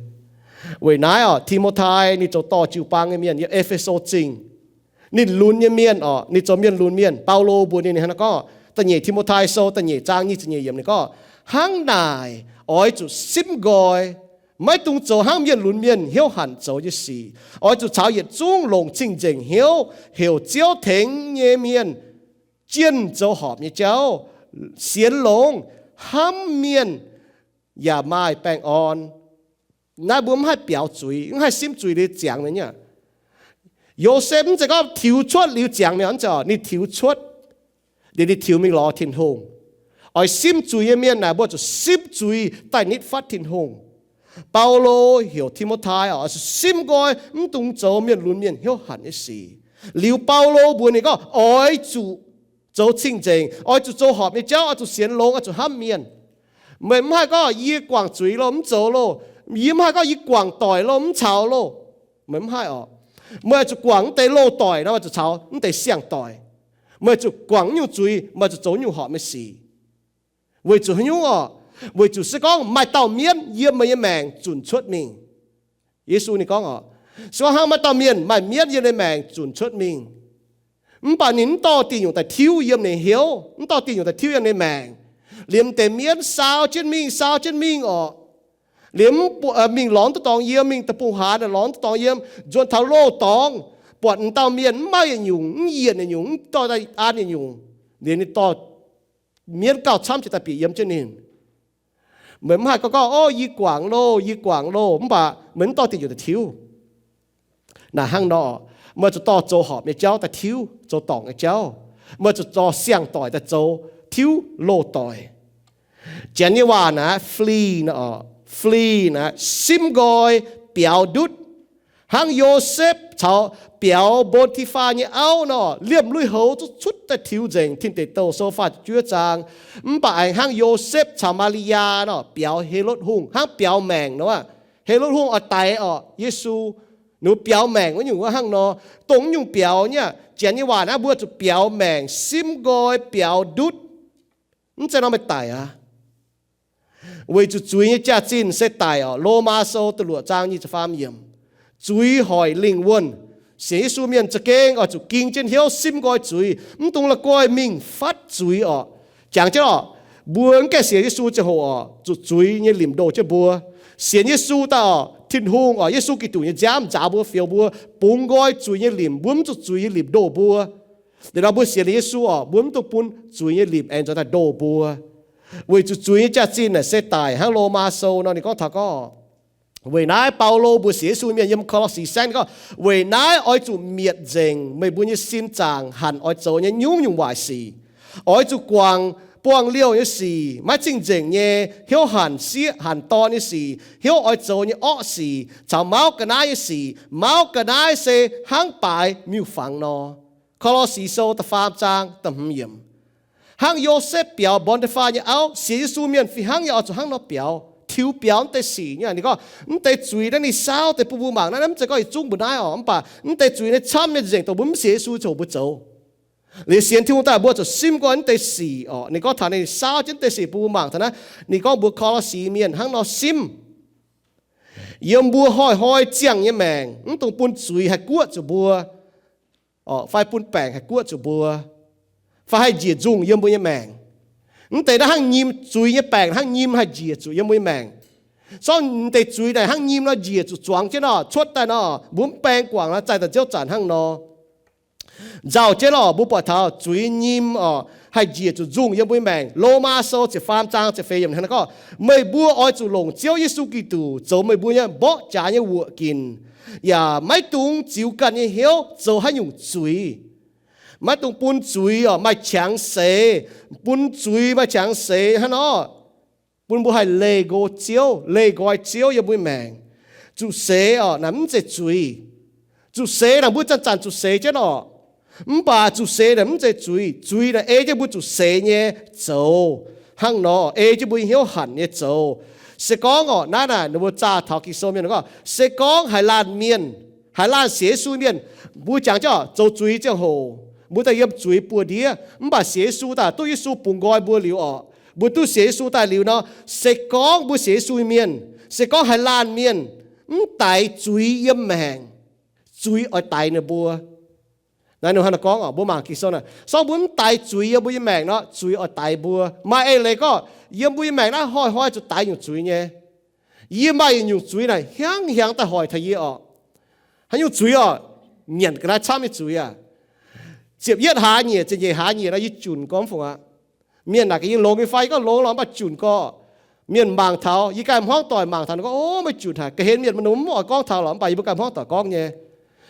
Weic naaiv oc, Ti^mo^tai ninh zoux dorh jiu-baang nyei mienh yiem E^fe^so Zingh. Ninh lunx nyei mienh oc, ninh zoux mienh lunx mienh. Baulo mbuox ninh hnangv naaiv gorngv, da'nyeic Ti^mo^tai Sou da'nyeic zaang nyic ziepc nyeic yiemc ninh gorngv, hnangv naaic oix zuqc simv nqoi, Maiv dungx zoux hnangv mienh lunx mienh hnyouv hanc zoux nyei sic. Oix zuqc caux yietc zungv longc cing-nzengc hnyouv heuc Ziouv tengx nyei mienh jienh zoux horpc nyei jauv, sienx longx, hnamv mienh, yaac maaih baengh orn. Naaiv mbuo mv haih biaux zuiz, mv haih simv zuiz liuz ziangx ninh nyei. Yosepv mv zeiz gorngv tiux cuotv liuz ziangx mingh, ninh tiux cuotv, liuz ninh tiux mingh lorz Tin-Hungh. Oix simv zuiz nyei mienh naaic, mbuo zuqc simv zuiz daaih nitv fatv Tin-Hungh. Baulo heuc Ti^mo^tai oc, oix zuqc simv nqoi, mv dungx zoux mienh lunx mienh hnyouv hanc nyei sic. Liuz Baulo mbuox ninh gorngv oix zuqc zoux cing-nzengc, oix zuqc zoux horpc nyei jauv, oix zuqc sienx longx, oix zuqc hnamv mienh. Meih mv haih gorngv, yie guangc zuiz loh, mv zoux loh. Yie mv haih gorngv, yie guangc doic loh, mv caux loh. Meih mv haih oc. Meih oix zuqc guangc mv deix loz-doic nor, meih zuqc caux mv deix siang-doic. Meih zuqc guangc nyungc zuiz, meih zuqc zoux nyungc horpc nyei sic. Weic zuqc haaix nyungc oc? Weic zuqc se gorngv maaih dauh mienv yiem meih nyei maengc zunc cuotv mingh. Yesu ninh gorngv oc, se gorngv hnangv maaih dauh mienh maaih mienv yiem ninh maengc zunc cuotv mingh, mv baac ninh mv dorh diuh nyungc daaih tiuv yiem ninh hnyouv, mv dorh diuh nyungc daaih tiuv yiem ninh maengc, liemh deix mienv saau jienv mingh, saau jienv mingh oc. Liemh mingh lorz duqv dorngx yiem, mingh deic-bung-hlaang lorz duqv dorngx yiem, nzuonx taux loz-dorngx, buatc m'dauh mienh mv maaih yietc nyungc, mv yienc yietc nyungc, mv dorh daaih an yietc nyungc, liuz ninh dorh mienv gauh camv jiex daaih bieqc yiem jienv ninh. Meih mv haih gorngv, gorngv, O, yie guangc loh, yie guangc loh, mv baac meih mv dorh diuh nyungc daaih tiuv. Naaic hnangv nor, meih zuqc dorh zoux horpc nyei jauv daaih tiuv, zoux dorngc nyei jauv. Meih zuqc dorh siang-doic daaih zoux, tiuv loz-doic. Janx nyei waac naaic flee nor, flee naaic simv nqoi, biaux ndutv. Hnangv Yosepv caux biaux Mbon^ti^faa nyei auv nor, liemh lui-houx zuqc cuotv daaih tiux nzengc. Tin Deic Douh sou faah juov zaang. Mv baac aengx hnangv Yosepv caux Maa^li^yaa nor, biaux Helotv Hungh hnangv biaux maengc nor. Helotv Hungh oix daix orqc Yesu, ninh biaux maengc wuov nyungc wuov hnangv nor. Dongh nyungc biaux nyei, Janx nyei waac naaiv mbuo zuqc biaux maengc, simv nqoi, biaux ndutv. Mv zeiz nor meih daic aqv. Weic zuqc zuiz nyei jaax-zinh se daic orqc. Lomaa sou da'luoqc zaang nyic ziepc faam yiemc. Zuiz hoic lingh wuonh. Sienx Yesu mienh za'gengh oix zuqc ging jienv hnyouv simv nqoi zuiz, mv dungx la'guaih mingh fatv zuiz orqc. Jangx jienv orqc, mbuo mv gaengh sienx Yesu ziangh hoc orqc, zuqc zuiz nyei limc ndoh jienv mbuo. Sienx Yesu daaih orqc, Tin-Hungh orqc, Yesu Giduc nyei nziaamv nzaaux mbuo, fioux mbuo, bungx nqoi zuiz nyei limc, mbuo mv zuqc zuiz nyei limc ndoh mbuo. Liuz nor mbuo sienx liuz Yesu orqc, mbuo mv dungx bun zuiz nyei limc aengx nzuonx daaih ndoh mbuo. Weic zuqc zuiz nyei jaax-zinh naaic se daic hnangv Lomaa sou nor ninh gorngv taux gorngv, weic naaiv Baulo mbuox sienx Yesu mienh yiem Ko^lo^si saengv gorngv, weic naaiv oix zuqc mietc nzengc meih mbuo nyei sin zaangc hanc oix zoux nyei nyungc-nyungc waaic sic. Oix zuqc guangc buangh liouh nyei sic, maiv cing-nzengc nyei, hnyouv hanc sieqv hanc dorn nyei sic, hnyouv oix zoux nyei orqv sic, caux mauv ga'naaiv nyei sic. Mauv ga'naaiv se hnangv baaix miuc-fangx nor. Ko^lo^si sou da'faam zaang da'hmz yiemc. Hnangv Yosepv biaux Mbon^ti^faa nyei auv, sienx Yesu mienh fih hnangv nyei oix zuqc hnangv nor biaux, tiux biaux mv deix sic nyei. Ninh gorngv, mv deix zuiz naaiv ninh saauv deix bun mbuo mangc naaiv, mv zeiz gorngv yietc zungv mbuo naaiv orqc, mv baac mv deix zuiz naaiv camv nyei nzengc dongh mbuo mv sienx Yesu ziangh hoc mbuo zoux. Liuz sienx Tin-Hungh daaih mbuo zuqc simv nqoi mv deix sic orqc. Ninh gorngv taux ninh saauv jienv mv deix sic bun mbuo mangc taux naaiv, ninh gorngv mbuox Ko^lo^si mienh hnangv nor simv. Yiem mbuo hnoi-hnoi ziangh nyei maengc, mv dungx bun zuiz haih guoqv zuqc mbuo, fai bun baengc haih guoqv zuqc mbuo, fai haih njiec nzungh yiem mbuo nyei maengc. Mv deix naaiv hnangv nyim, zuiz nyei baengc hnangv nyim haih njiec zuqc yiem mbuo nyei maengc. Sorng mv deix zuiz naaic hnangv nyim nor njiec zuqc zuangx jienv nor, cuotv daaih nor, mbuo mv baeng guangc nor, zaih daaih nziouv zanc hnangv nor. Nzauh jienv orqc, mbuo buatc taux zuiz nyim orqc haih njiec zuqc nzungh yiem mbuo nyei maengc. Lomaa sou ziepc faam zaang ziepc feix yiemc hnangv naaiv gorngv, meih mbuo oix zuqc longc Ziouv Yesu Giduc zoux meih mbuo nyei mborqv jaax nyei wuoqc ginc, yaac maiv dungx ziux ganh nyei hnyouv zoux haaix nyungc zuiz. Maiv dungx bun zuiz orqc maaih qangx seix, bun zuiz maaih qangx seix hnangv nor, bun mbuo haih leih nqoi Ziouv, leih nqoi Ziouv yiem mbuo nyei maengc. Zuqc seix orqc naaic mv zeiz zuiz. Zuqc seix naaic mbuo zanc-zanc zuqc seix jienv orqc. Mv baac zuqc seix naaic mv zeiz zuiz. Zuiz naaic ei jienv mbuo zuqc seix nyei zoux hnangv nor, ei jienv mbuo nyei hnyouv hanc nyei zoux. Se gorngv orqc, naaiv naaic ninh mbuo zaah taux Ging-Sou mienh gorngv, se gorngv haaix laanh mienh, haaix laanh sienx Yesu mienh, mbuo jangx jienv orqc, zoux zuiz ziangh hoc, mbuo daaih yiem zuiz buoz-ndiev, mv baac sienx Yesu daaih duqv Yesu bungx nqoi mbuo liuz orqc, mbuo duqv sienx Yesu daaih liuz nor, se gorngv mbuo sienx Yesu mienh, se gorngv haaix laanh mienh mv daix zuiz yiem maengc, zuiz oix daix ninh mbuo. Naaiv ninh hnangv naaiv gorngv orqc, mbuo mangc Ging-Sou naaic, sorng mbuo mv daix zuiz yiem mbuo nyei maengc nor, zuiz oix daix mbuo. Maaih eix leiz gorngv yiem mbuo nyei maengc naaiv hnoi-hnoi zuqc daix nyungc zuiz nyei. Yie maaih yietc nyungc zuiz naaic hnyangx-hnyangx daaih hoic taux yie orqc. Haaix nyungc zuiz orqc? Nyanc ga'naaiv camv nyei zuiz aac. Ziepc yietv hlaax nyieqc, ziepc nyeic hlaax nyieqc nor yie junc gorngv fungc aqv. Mienh naaic gaax yie longx nyei fai, yie gorngv longx lorqc, mv baac junc gorqv. Mienh mangc taux, yie ganh hmuangv doic mangc taux, ninh gorngv, Ov, meih junc haic. Ga'hlen mienh mv oix gorngv taux lorqc, mv baac yie mbuo ganh hmuangv doic gorngv nyei.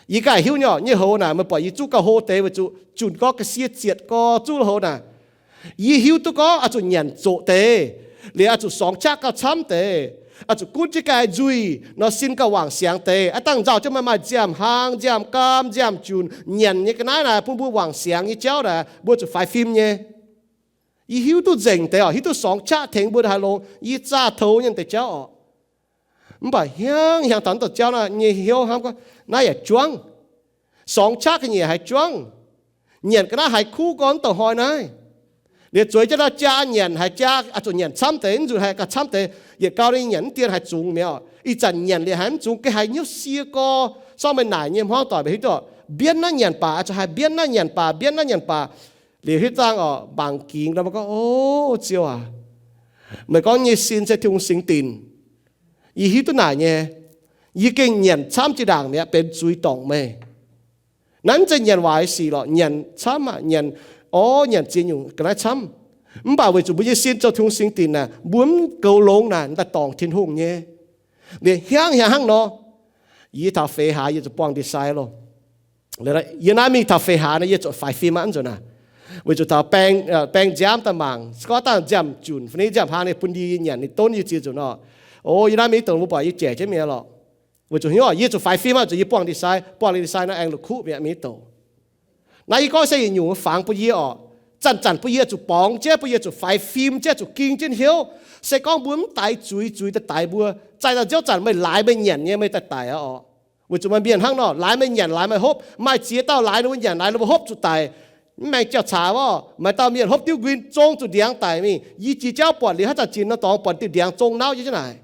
Yie ganh hiuv nyei orqc, nyei houx naaic meih buatc yie zuqv gauh hlo deix weic zuqc junc gorqv ga'sie zietc gorx zuqv houx naaic. Yie hiuv duqv gorngv oix zuqc nyanc zoqc deix, liuz oix zuqc sorngx qaqv gauh camv deix, oix zuqc gunv jienv ganh nzuih nor sin gauh wangc siangx deix. Aav dangh nzauh jienv maaih maaih nziaamv-hlang, nziaamv-gaam, nziaamv-junc, nyanc nyei ga'naaiv naaic bun mbuo wangc siangx nyei jauv naaic mbuo zuqc faix fim nyei. Yie hiuv duqv nzengc deix orqc, hiuv duqv sorngx qaqv tengx mbuo haaix longx, yie zaah toux nyei deix jauv orqc. Mv baac hnyangx-hnyangx taux naaiv douc jauv naaiv nyei hnyouv hnamv gorngv, naaiv yaac juangv. Sorngx qaqv ga'nyiec haiz juangv. Nyanc ga'naaiv haiz kuv gorngv douc hnoi naaiv. Liuz zueiz jienv nor jaa nyanc haiz jaa, oix zuqc nyanc camv deix, mv nzunc haiz gauh camv deix, yietc gau ninh nyanc mv dien haiz zungx mi'aqv. Ih zanc nyanc liuz haiz mv zungx, ga'haaix hnyouv sie gorx. Sorng meih naaic nyei hmuangv doic mbuo hiuv duqv, mbienv naaiv nyanc baac, oix zuqc haih mbienv naaiv nyanc baac, mbienv naaiv nyanc baac. Liuz hiuv duqv zaangv orqc, mangc gingx nor mbuo gorngv, O Ziouv aac, meih gorngv nyei sin se Tin-Hungh singx dinc. Yie hiuv duqv naaic nyei. Yie gengh nyanc camv jiex ndaangc mi'aqv, benx zuiz dorngc meih. Naaiv mv zeiz nyanc waaic sic lorqc, nyanc camv aqv, nyanc, orv, nyanc ziex nyungc ga'naaiv camv. Mv baac weic zuqc mbuo nyei sin zoux Tin-Hungh singx dinc naaic, mbuo mv goux longx naaic, daaih dorngc Tin-Hungh nyei. Liuz hnyangx-hnyangx hnangv nor, yie taux feix hlaax yie zuqc buangh ndie-sai loh. Yie naaiv mingh taux feix hlaax nor yie zuqc faix fim aqv nzunc naaic. Weic zuqc taux baeng, baeng nziaamv daaih mangc, se gorngv dangh nziaamv-junc fai nziaamv-hlang ninh bun ndie yie nyanc, ninh donv yie ziex nzunc orqc. O, yie naaiv mingh dongh mbuo buatc yie jaic jienv mi'aqv lorqc. Weic zuqc hnyouv yie zuqc faix fim aqv, zuqc yie buangh ndie-sai, buangh ndie-sai nor aengx la'kuqv mi'aqv mingh douc. Naaiv yie gorngv se yietc nyungc fangx bun yie orqc. Zanc-zanc bun yie zuqc borngz jienv, bun yie zuqc faix fim jienv, zuqc ging jienv hnyouv. Se gorngv mbuo mv daix zuiz, zuiz daaih daix mbuo. Zaih daaih nziouv zanc meih laaix meih nyanc nyei meih daaih daic aqv orqc. Weic zuqc maaih mienh hnangv nor, laaix meih nyanc laaix meih hopv, maaih ziex dauh laaix ninh mbuo nyanc laaix ninh mbuo hopv zuqc daic. Mv maengx jauh caax orqc, maaih dauh mienh hopv diuv nquin zong zuqc ndiangx daic mingh. Yie jiex jauv buatc liuz haaix zanc jiex nor dorngx buatc diuh ndiangx zong nauv jienv naaic.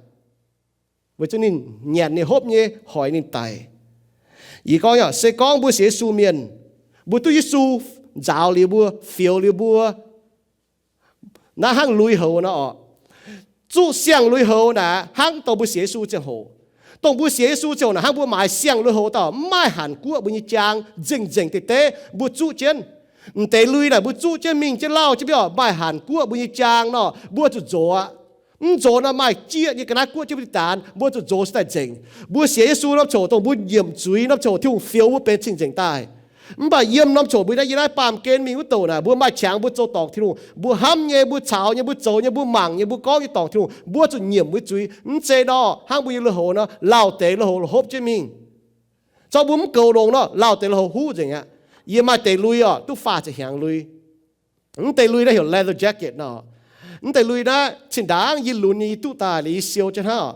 Weic zuqc ninh nyanc ninh hopv nyei hoic ninh daic. Yie gorngv, se gorngv mbuo sienx Yesu mienh, mbuo duqv Yesu nzaaux liuz mbuo, fioux liuz mbuo, naaiv hnangv lui-houx nor orqc. Zuqv siang-lui-houx naaic hnangv dongh mbuo sienx Yesu ziangh hoc. Dongh mbuo sienx Yesu ziangh hoc naaic hnangv mbuo maaiz siang-lui-houx dauh, mv maaih hanc guoqv mbuo nyei jaang nzengc-nzengc deix deix mbuo zuqv jienv. M'deix lui naaic mbuo zuqv jienv mingh jienv lauh jienv biauv, maaih hanc guoqv mbuo nyei jaang nor, mbuo zuqc nzox aqv. Mv nzox nor maaih jieqv nyei ga'naaiv guoqv jienv mbuo nyei daanx, mbuo zuqc nzox se daaih nzengc. Mbuo sienx Yesu norm coc dongh mbuo nyiemc zuiz norm coc Tin-Hungh fioux mbuo benx cing-nzengc daaih. Mv baac yiem norm coc mbuo naaiv, yiem naaiv baamh gen mingh wuov douc naaic, mbuo maaih qangx mbuo zoux dorngc Tin-Hungh, mbuo hnamv nyei, mbuo caux nyei, mbuo zoux nyei, mbuo mangc nyei, mbuo gorngv nyei dorngc Tin-Hungh, mbuo zuqc nyiemc mbuo zuiz. Mv zeiz nor hnangv mbuo nyei lui-houx nor, lauh deix lui-houx hopv jienv mingh. Zorqv mbuo mv goux longx nor, lauh deix lui-houx huv nzengc aqv. Yie maaih deix lui orqc, duqv faah ziepc hnyangx lui. Mv deix lui naaiv heuc leather jacket nor. Mv deix lui naaiv cin-ndaangv yie lunx nyei yie duqv daaih liuz yie siou jienv hnangv,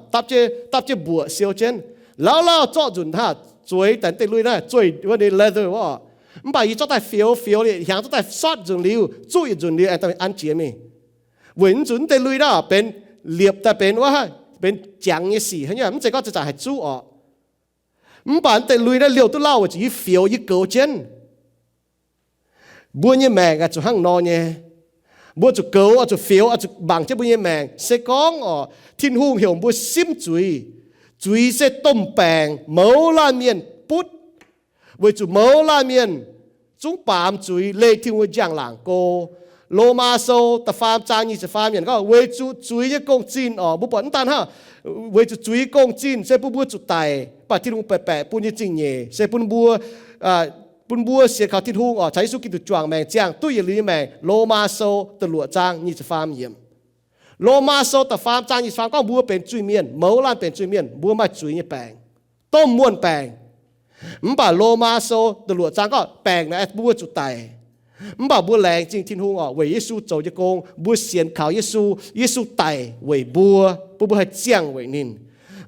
dapv jienv mbuoqc siou jienv. Lauh lauh zorqv nzunc hnangv, zueiz daaih mv deix lui naaiv zueih wuov nyei leather wuov. Mv baac yie zorqv daaih fioux fioux liuz hnyangx zorqv daaih sortv nzunc liuz, zuqv yietc nzunc liuz aengx daaih an jiex mingh. Weic mv zuqc mv deix lui naaiv benx liepc daaih benx wuov, benx jangx nyei sic hnangv, mv zeiz gorngv zanc-zanc haih zuqv orqc. Mv baac mv deix lui naaiv liouh duqv lauh weic zuqc yie fioux yie goux jienv. Mbuo nyei maengc oix zuqc hnangv nor nyei. Mbuo zuqc goux, oix zuqc fioux, oix zuqc mangc jienv mbuo nyei maengc. Se gorngv orqc, Tin-Hungh heuc mbuo simv zuiz. Zuiz se domh baengc mouz laanh mienh butv. Weic zuqc mouz laanh mienh zungv baamz zuiz leih Tin-Hungh nyei njang-laangc go. Lomaa Sou da'faam zaang nyic ziepc faam yiemc gorngv, weic zuqc zuiz nyei gong-zinh orqc, mbuo buatc mv daan hnangv, weic zuqc zuiz nyei gong-zinh se bun mbuo zuqc daic, mv baac Tin-Hungh baeqc baeqc bun nyei zingh nyeic se bun mbuo, bun mbuo sienx kaux Tin-Hungh orqc, caux Yesu Giduc juangc maengc ziangh duqv yietc liuz nyei maengc. Lomaa Sou da'luoqc zaang nyic ziepc faam yiemc. Lomaa Sou da'faam zaang nyic ziepc faam gorngv mbuo benx zuiz-mienh, mouz laanh benx zuiz-mienh, mbuo maaih zuiz nyei baengc, domh muonh baengc. Mv baac Lomaa Sou da'luoqc zaang gorngv baengc naaic bun mbuo zuqc daic. Mv baac mbuo laengz zingh Tin-Hungh orqc, weic Yesu zoux nyei gong, mbuo sienx kaux Yesu, Yesu daic weic mbuo, bun mbuo haih ziangh weic ninh.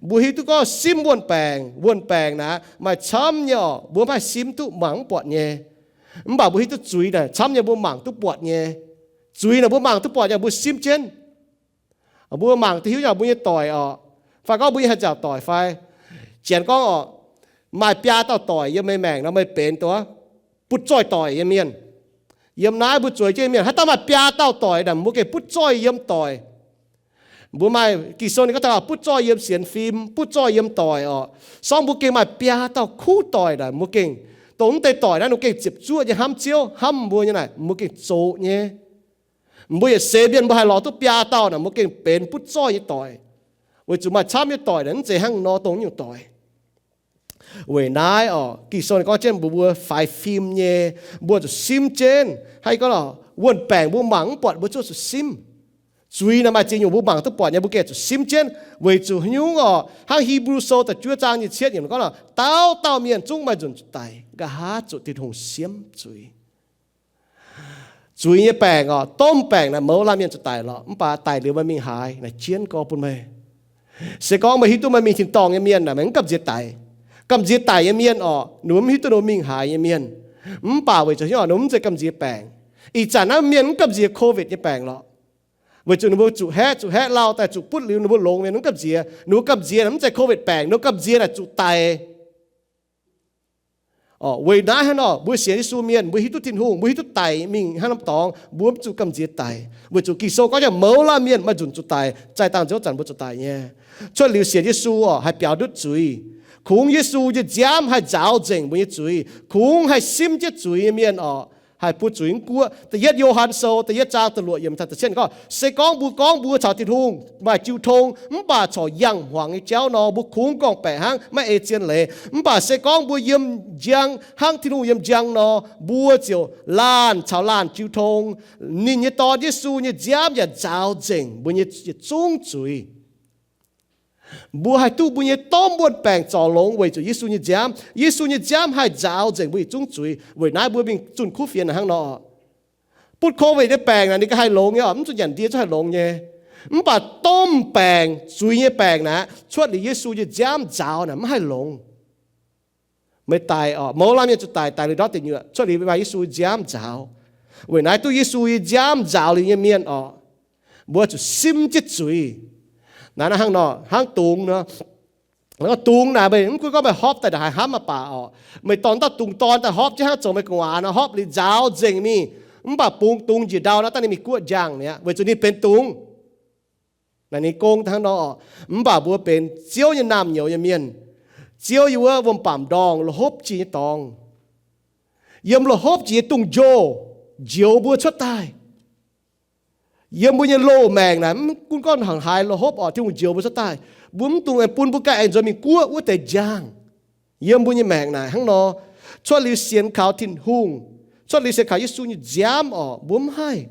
Mbuo hiuv duqv gorngv simv wuonh baengc, wuonh baengc naaic maaih camv nyei orqc, mbuo mv haih simv duqv mangc mv buatc nyei. Mv baac mbuo hiuv duqv zuiz naaic camv nyei, mbuo mangc duqv buatc nyei. Zuiz naaic mbuo mangc duqv buatc nyei, mbuo simv jienv. Mbuo mangc duqv hiuv nyei mbuo nyei doic orqc, fai gorngv mbuo nyei haaix nziaauc doic fai. Janx gorngv orqc, maaih biaa dauh doic yiem meih maengc nor meih benx duqv butv zoih doic nyei mienh. Yiem naaiv mbuo zueiz jienv mienh haaix dauh maaih biaa dauh doic naaic, mbuo gengh butv zoih yiem doic. Mbuo maaih Ging-Sou ninh gorngv taux butv zoih yiem sienx fim, butv zoih yiem doic orqc. Sorng mbuo gengh maaih biaa dauh kuv doic naaic, mbuo gengh, dongh mv deix doic naaiv ninh gengh ziepc zuoqv nyei hnamv Ziouv, hnamv mbuo nyei naaic, mbuo gengh zoqc nyei. Mbuo yietc seix mienh mbuo haih lorz duqv biaa dauh naaic, mbuo gengh benx butv zoih nyei doic. Weic zuqc maaih camv nyei doic naaic mv zeiz hnangv nor dongh nyungc doic. Weic naaiv orqc, Ging-Sou ninh gorngv jienv mbuox mbuo faix fim nyei, mbuo zuqc simv jienv. Hnangv gorngv wuon-baengc mbuo mangc mv buatc, mbuo zuqc simv. Zuiz naaic maaih ziex nyungc mbuo mangc duqv buatc nyei, mbuo gengh zuqc simv jienv. Weic zuqc haaix nyungc orqc, hnangv Hipv^lu Sou da'juov zaang nyic ziepc yiemc gorngv, dauh dauh mienh zungv maaih nzunc zuqc daic, nqa'haav zuqc Tin-Hungh siemv zuiz. Zuiz nyei baengc orqc, domh baengc naaic mouz laanh mienh zuqc daic lorqc, mv baac daic liuz meih mingh haaix, naaic jienv gorngv bun meih. Se gorngv meih hiuv duqv meih mingh tin-dorngh nyei mienh naaic, meih mv gamh nziex daic. Gamh nziex daic nyei mienh orqc, ninh mbuo mv hiuv duqv ninh mbuo mingh haaix nyei mienh. Mv baac weic zuqc hnyouv ninh mbuo mv zeiz gamh nziex baengc. Ih zanc naaiv mienh mv gamh nziex COVID nyei baengc lorqc. Weic zuqc ninh mbuo zuqc haeqv, zuqc haeqv lauh daaih, zuqc butv liuz ninh mbuo longx mienh mv gamh nziex. Ninh mbuo gamh nziex naaic mv zeiz COVID baengc, ninh mbuo gamh nziex naaic zuqc daic. Orqc, weic naaiv hnangv nor, mbuo sienx Yesu mienh, mbuo hiuv duqv Tin-Hungh, mbuo hiuv duqv daic mingh hnangv norm dorngx, mbuo mv zuqc gamh nziex daic. Weic zuqc Ging-Sou gorngv jienv mouz laanh mienh maaih nzunc zuqc daic, zaih dangh nziouv zanc mbuo zuqc daic nyei. Cuotv liuz sienx Yesu orqc, haih biaux ndutv zuiz. Kungx Yesu nyei nziaamv haih nzaaux nzengc mbuo nyei zuiz. Kungx haih simv jienv zuiz nyei mienh orqc, haih bun zuiz mv guoqv. Da'yietv Yo^han Sou da'yietv zaang da'luoqc yiemc taux da'cietv gorngv, se gorngv mbuo gorngv mbuo caux Tin-Hungh maaih jiu tong mv baac corc yangh hmuangx nyei jauv nor, mbuo kungx gorngv-baeqc hnangv, maiv ei zien leiz. Mv baac se gorngv mbuo yiem njang hnangv Tin-Hungh yiem njang nor, mbuo ziouc laanh caux laanh jiu tong. Ninh nyei Dorn, Yesu nyei nziaamv yaac nzaaux nzengc mbuo nyei yietc zungv zuiz. Mbuo haih duqv mbuo nyei domh muonh baengc zorc longx weic zuqc Yesu nyei nziaamv. Yesu nyei nziaamv haih nzaaux nzengc mbuo yietc zungv zuiz. Weic naaiv mbuo mingh zunh kuv fienx hnangv nor. Butv COVID nyei baengc naaic ninh ganh haih longx nyei orqc, mv zuqc nyanc ndie zungv haih longx nyei. Mv baac domh baengc, zuiz nyei baengc naaic, cuotv liuz Yesu nyei nziaamv nzaaux naaic mv haih longx. Meih daic orqc, mouz laanh mienh zuqc daic, daic liuz ndortv deic nyuoqc, cuotv liuz maaih Yesu nziaamv nzaaux. Weic naaiv duqv Yesu nyei nziaamv nzaaux liuz nyei mienh orqc, mbuo zuqc simv jienv zuiz. Naaiv hnangv nor, hnangv dungz nor, dungz naaic meih mv gunv gorngv meih hopv daaih ndongc haaix hnamv mv baac orqc, meih dorh dauh dungz dorn daaih hopv jienv hnangv zoux meih gu'nguaaz nor, hopv liuz nzaaux nzengc mingh. Mv baac bungx dungz njiec ndau nor, daaih ninh mingh guoqv njang mi'aqv, weic zuqc ninh benx dungz. Naaic ninh gong hnangv nor. Mv baac mbuo benx Ziouv nyei naamh nyouz nyei mienh. Ziouv yiem wuov wuom-baamc ndorngh, loz-hopv jiex nyei dorngx, yiem loz-hopv jiex nyei dungz-njoh, njoux mbuo cuotv daaih. Yiem mbuo nyei loz-maengc naaic, mv gunv gorngv haaix loz-hopv orqc, Tin-Hungh njoux mbuo cuotv daaih. Mbuo mv dungx aengx bun mbuo ganh aengx nzuonx mingh guoqv wuov deix njang. Yiem mbuo nyei maengc naaic hnangv nor, cuotv liuz sienx kaux Tin-Hungh, cuotv liuz sienx kaux Yesu nyei nziaamv orqc, mbuo mv haih.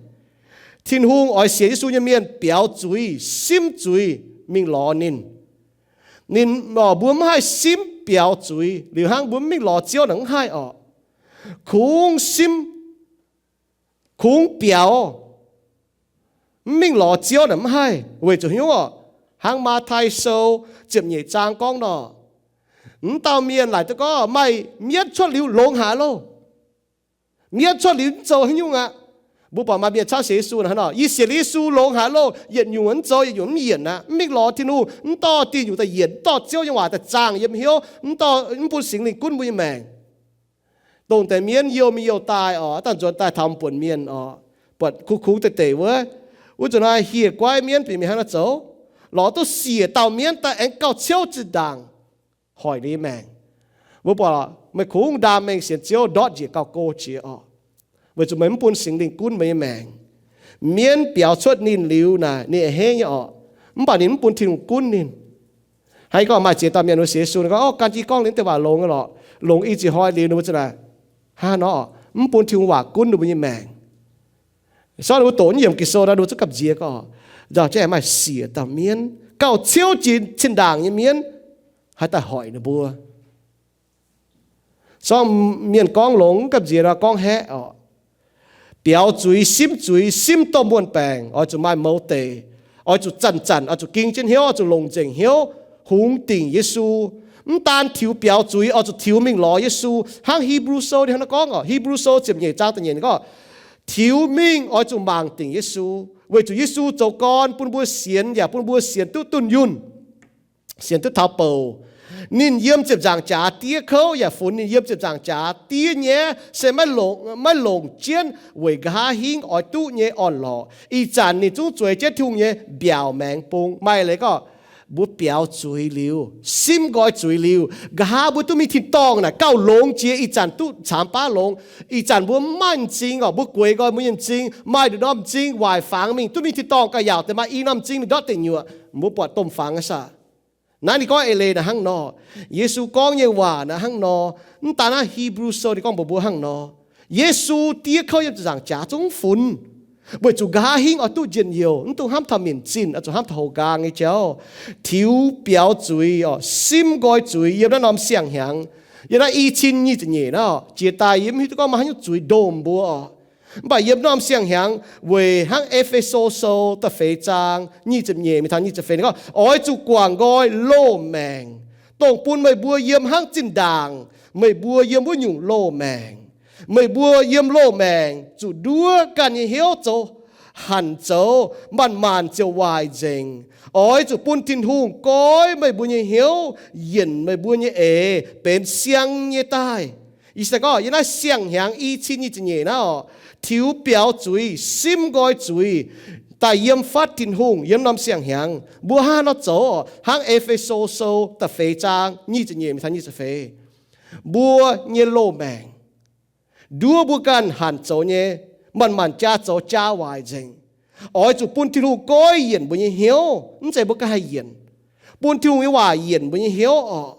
Tin-Hungh oix sienx Yesu nyei mienh biaux zuiz, simv zuiz mingh lorz ninh. Ninh, mbuo mv haih simv biaux zuiz liuz hnangv mbuo mv mingh lorz Ziouv naaic mv haih orqc. Kungx simv, kungx biaux, mv mingh lorz Ziouv naaic mv haih. Weic zuqc hnyouv orqc, hnangv Matv^tai Sou ziepc nyeic zaang gorngv nor, wuov dauh mienh laaic duqv gorngv maaih mienv cuotv liuz longx haic loh. Mienv cuotv liuz mv zoux haaix nyungc aqv. Mbuo buatc maaih mienh camv sienx Yesu naaic hnangv nor, yie sienx Yesu longx haic loh, yietc nyungc mv zoux, yietc nyungc mv yienc aqv, mv mingh lorz Tin-Hungh, mv dorh diuh nyungc daaih yienc, mv dorh Ziouv nyei waac daaih zaangh yiem hnyouv, mv dorh, mv bun Singx Lingh gunv mbuo nyei maengc. Dongh deix mienv youh mingh youh daaih orqc, daaih nzuonx daaih taux buonc mienh orqc, buatc kungx kungx deix deix wuov, wuov zanc naaiv hieh guaiv mienv bieqc mingh hnangv naaiv zoux, lorz duqv siec dauh mienv daaih aengx gauh ciouv zinh ndaangc hoic ninh nyei maengc. Mbuo buatc meih kungx ndaam mengh sienx Ziouv ndortv njiec gauh go jiex orqc, weic zuqc meih mv bun Singx Lingh gunv meih nyei maengc. Mienv biaux cuotv ninh liuz naaic ninh a'hneiv nyei orqc, mv baac ninh mv bun Tin-Hungh gunv ninh. Hnangv gorngv maaih ziex dauh mienh mbuo sienx Yesu, ninh gorngv, Orv, gan jienv gorngv liuz deix waac longx nyei lorqc, longc i ziex hnoi liuz ninh mbuo za'naaic hnangv nor, mv bun Tin-Hungh waac gunv ninh mbuo nyei maengc. Sorng ninh mbuo doqc naaiv yiemc Ging-Sou nor, ninh mbuo zungv gamh nziex gorngv, nzauh jienv aengx maaih siec dauh mienv, gauh ciouv jiex zinh ndaangc nyei mienv, haih daaih hoic ninh mbuo. Sorng mienh gorngv longx, gamh nziex nor gorngv haeqv orqc. Biaux zuiz, simv zuiz, simv domh muonh baengc, oix zuqc maaih mouz deic, oix zuqc zanc-zanc, oix zuqc ging jienv hnyouv, oix zuqc longc nzengc hnyouv hungx dingc Yesu. Mv daan tiux biaux zuiz, oix zuqc tiux mingh lorz Yesu. Hnangv Hipv^lu Sou ninh hnangv naaiv gorngv orqc, Hipv^lu Sou ziepc nyeic zaang da'nyeic gorngv, tiux mingh oix zuqc mangc dingc Yesu, weic zuqc Yesu zoux gorn bun mbuo sienx yaac bun mbuo sienx duqv dunh yunh, sienx duqv taux bouc. Ninh yiem ziepc nzaangc jaax diev kouv yaac funx ninh yiem ziepc nzaangc jaax diev nyaiv se maiv longc, maiv longc jienv weic nqa'haav hingv oix duqv nyei orn-lorqc. Ih zanc ninh zungv zueiz jienv Tin-Hungh nyei mbiaauc maengx bung. Maaih leiz gorngv mbuo biaux zuiz liuz, simv nqoi zuiz liuz, nqa'haav mbuo duqv mingh tin-dorngh naaic gauh longx jiex ih zanc duqv caamx baav longx. Ih zanc mbuo maiv maaih m'zing orqc, mbuo gueix nqoi mbuo nyei m'zing, maaih nduqc norm m'zing waaic fangx mingh, duqv mingh tin-dorngh gauh yaauc deix maaih i norm m'zing mingh ndortv deic nyuoqc, mbuo buatc domh fangx aqv saah. Naaiv ninh gorngv eix leiz naaic hnangv nor. Yesu gorngv nyei waac naaic hnangv nor. Mv daan naaiv Hipv^lu Sou ninh gorngv mbuox mbuo hnangv nor. Yesu diev kouv yiem ziepc nzaangc jaax zungv funx, weic zuqc nqa'haav hingv oix duqv njien-youh, mv dungx hnamv taux minc zinh, oix zuqc hnamv taux houx nqaang nyei jauv, tiux biaux zuiz orqc, simv nqoi zuiz yiem naaiv norm siang-hnyangx. Yiem naaiv i cin nyic ziepc nyeic naaiv orqc, jiex daaih yie mv hiuv duqv gorngv maaih haaix nyungc zuiz ndomh mbuo orqc. Mv baac yiem norm siang-hnyangx weic hnangv E^fe^so Sou da'feix zaang nyic ziepc nyeic mingh taux nyic ziepc feix ninh gorngv, oix zuqc guangc nqoi loz-maengc. Dongh bun meih mbuo yiem hnangv zinh ndaangc meih mbuo yiem wuov nyungc loz-maengc. Meih mbuo yiem loz-maengc zuqc nduov ganh nyei hnyouv zoux, hanc zoux manc-manc ziouc waaic nzengc. Oix zuqc bun Tin-Hungh goiv meih mbuo nyei hnyouv, yienc meih mbuo nyei eix benx siang nyei daaih. Ih zanc gorngv yiem naaiv siang-hnyangx i cin nyic ziepc nyeic naaiv orqc, tiux biaux zuiz, simv nqoi zuiz, daaih yiem fatv Tin-Hungh yiem norm siang-hnyangx. Mbuo hnangv haaix nor zoux orqc? Hnangv E^fe^so Sou da'feix zaang nyic ziepc nyeic mingh taux nyic ziepc feix. Mbuo nyei loz-maengc, nduov mbuo ganh hanc zoux nyei, manc-manc jaa zoux jaa waaic nzengc. Oix zuqc bun Tin-Hungh goiv yienc mbuo nyei hnyouv, mv zeiz mbuo ganh haih yienc. Bun Tin-Hungh nyei waac yienc mbuo nyei hnyouv orqc,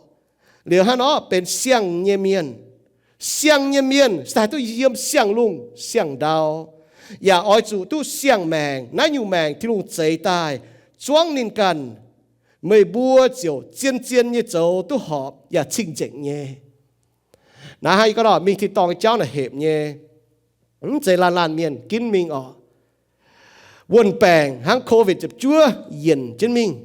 liuz hnangv nor benx siang nyei mienh. Siang nyei mienh se haih duqv yiem siang-lungh siang-ndau, yaac oix zuqc duqv siang-maengc. Naaiv nyungc maengc Tin-Hungh zeix daaih zuangv ninh ganh, meih mbuo ziouc zien-zien nyei zoux duqv horpc yaac cing-nzengc nyei. Naaiv hnangv yie gorngv nor, mingh tin-dorngh nyei jauv naaic hepc nyei, mv zeiz laanh laanh mienh ginv mingh orqc. Wuon baengc hnangv Covid ziepc juov yienc jienv mingh.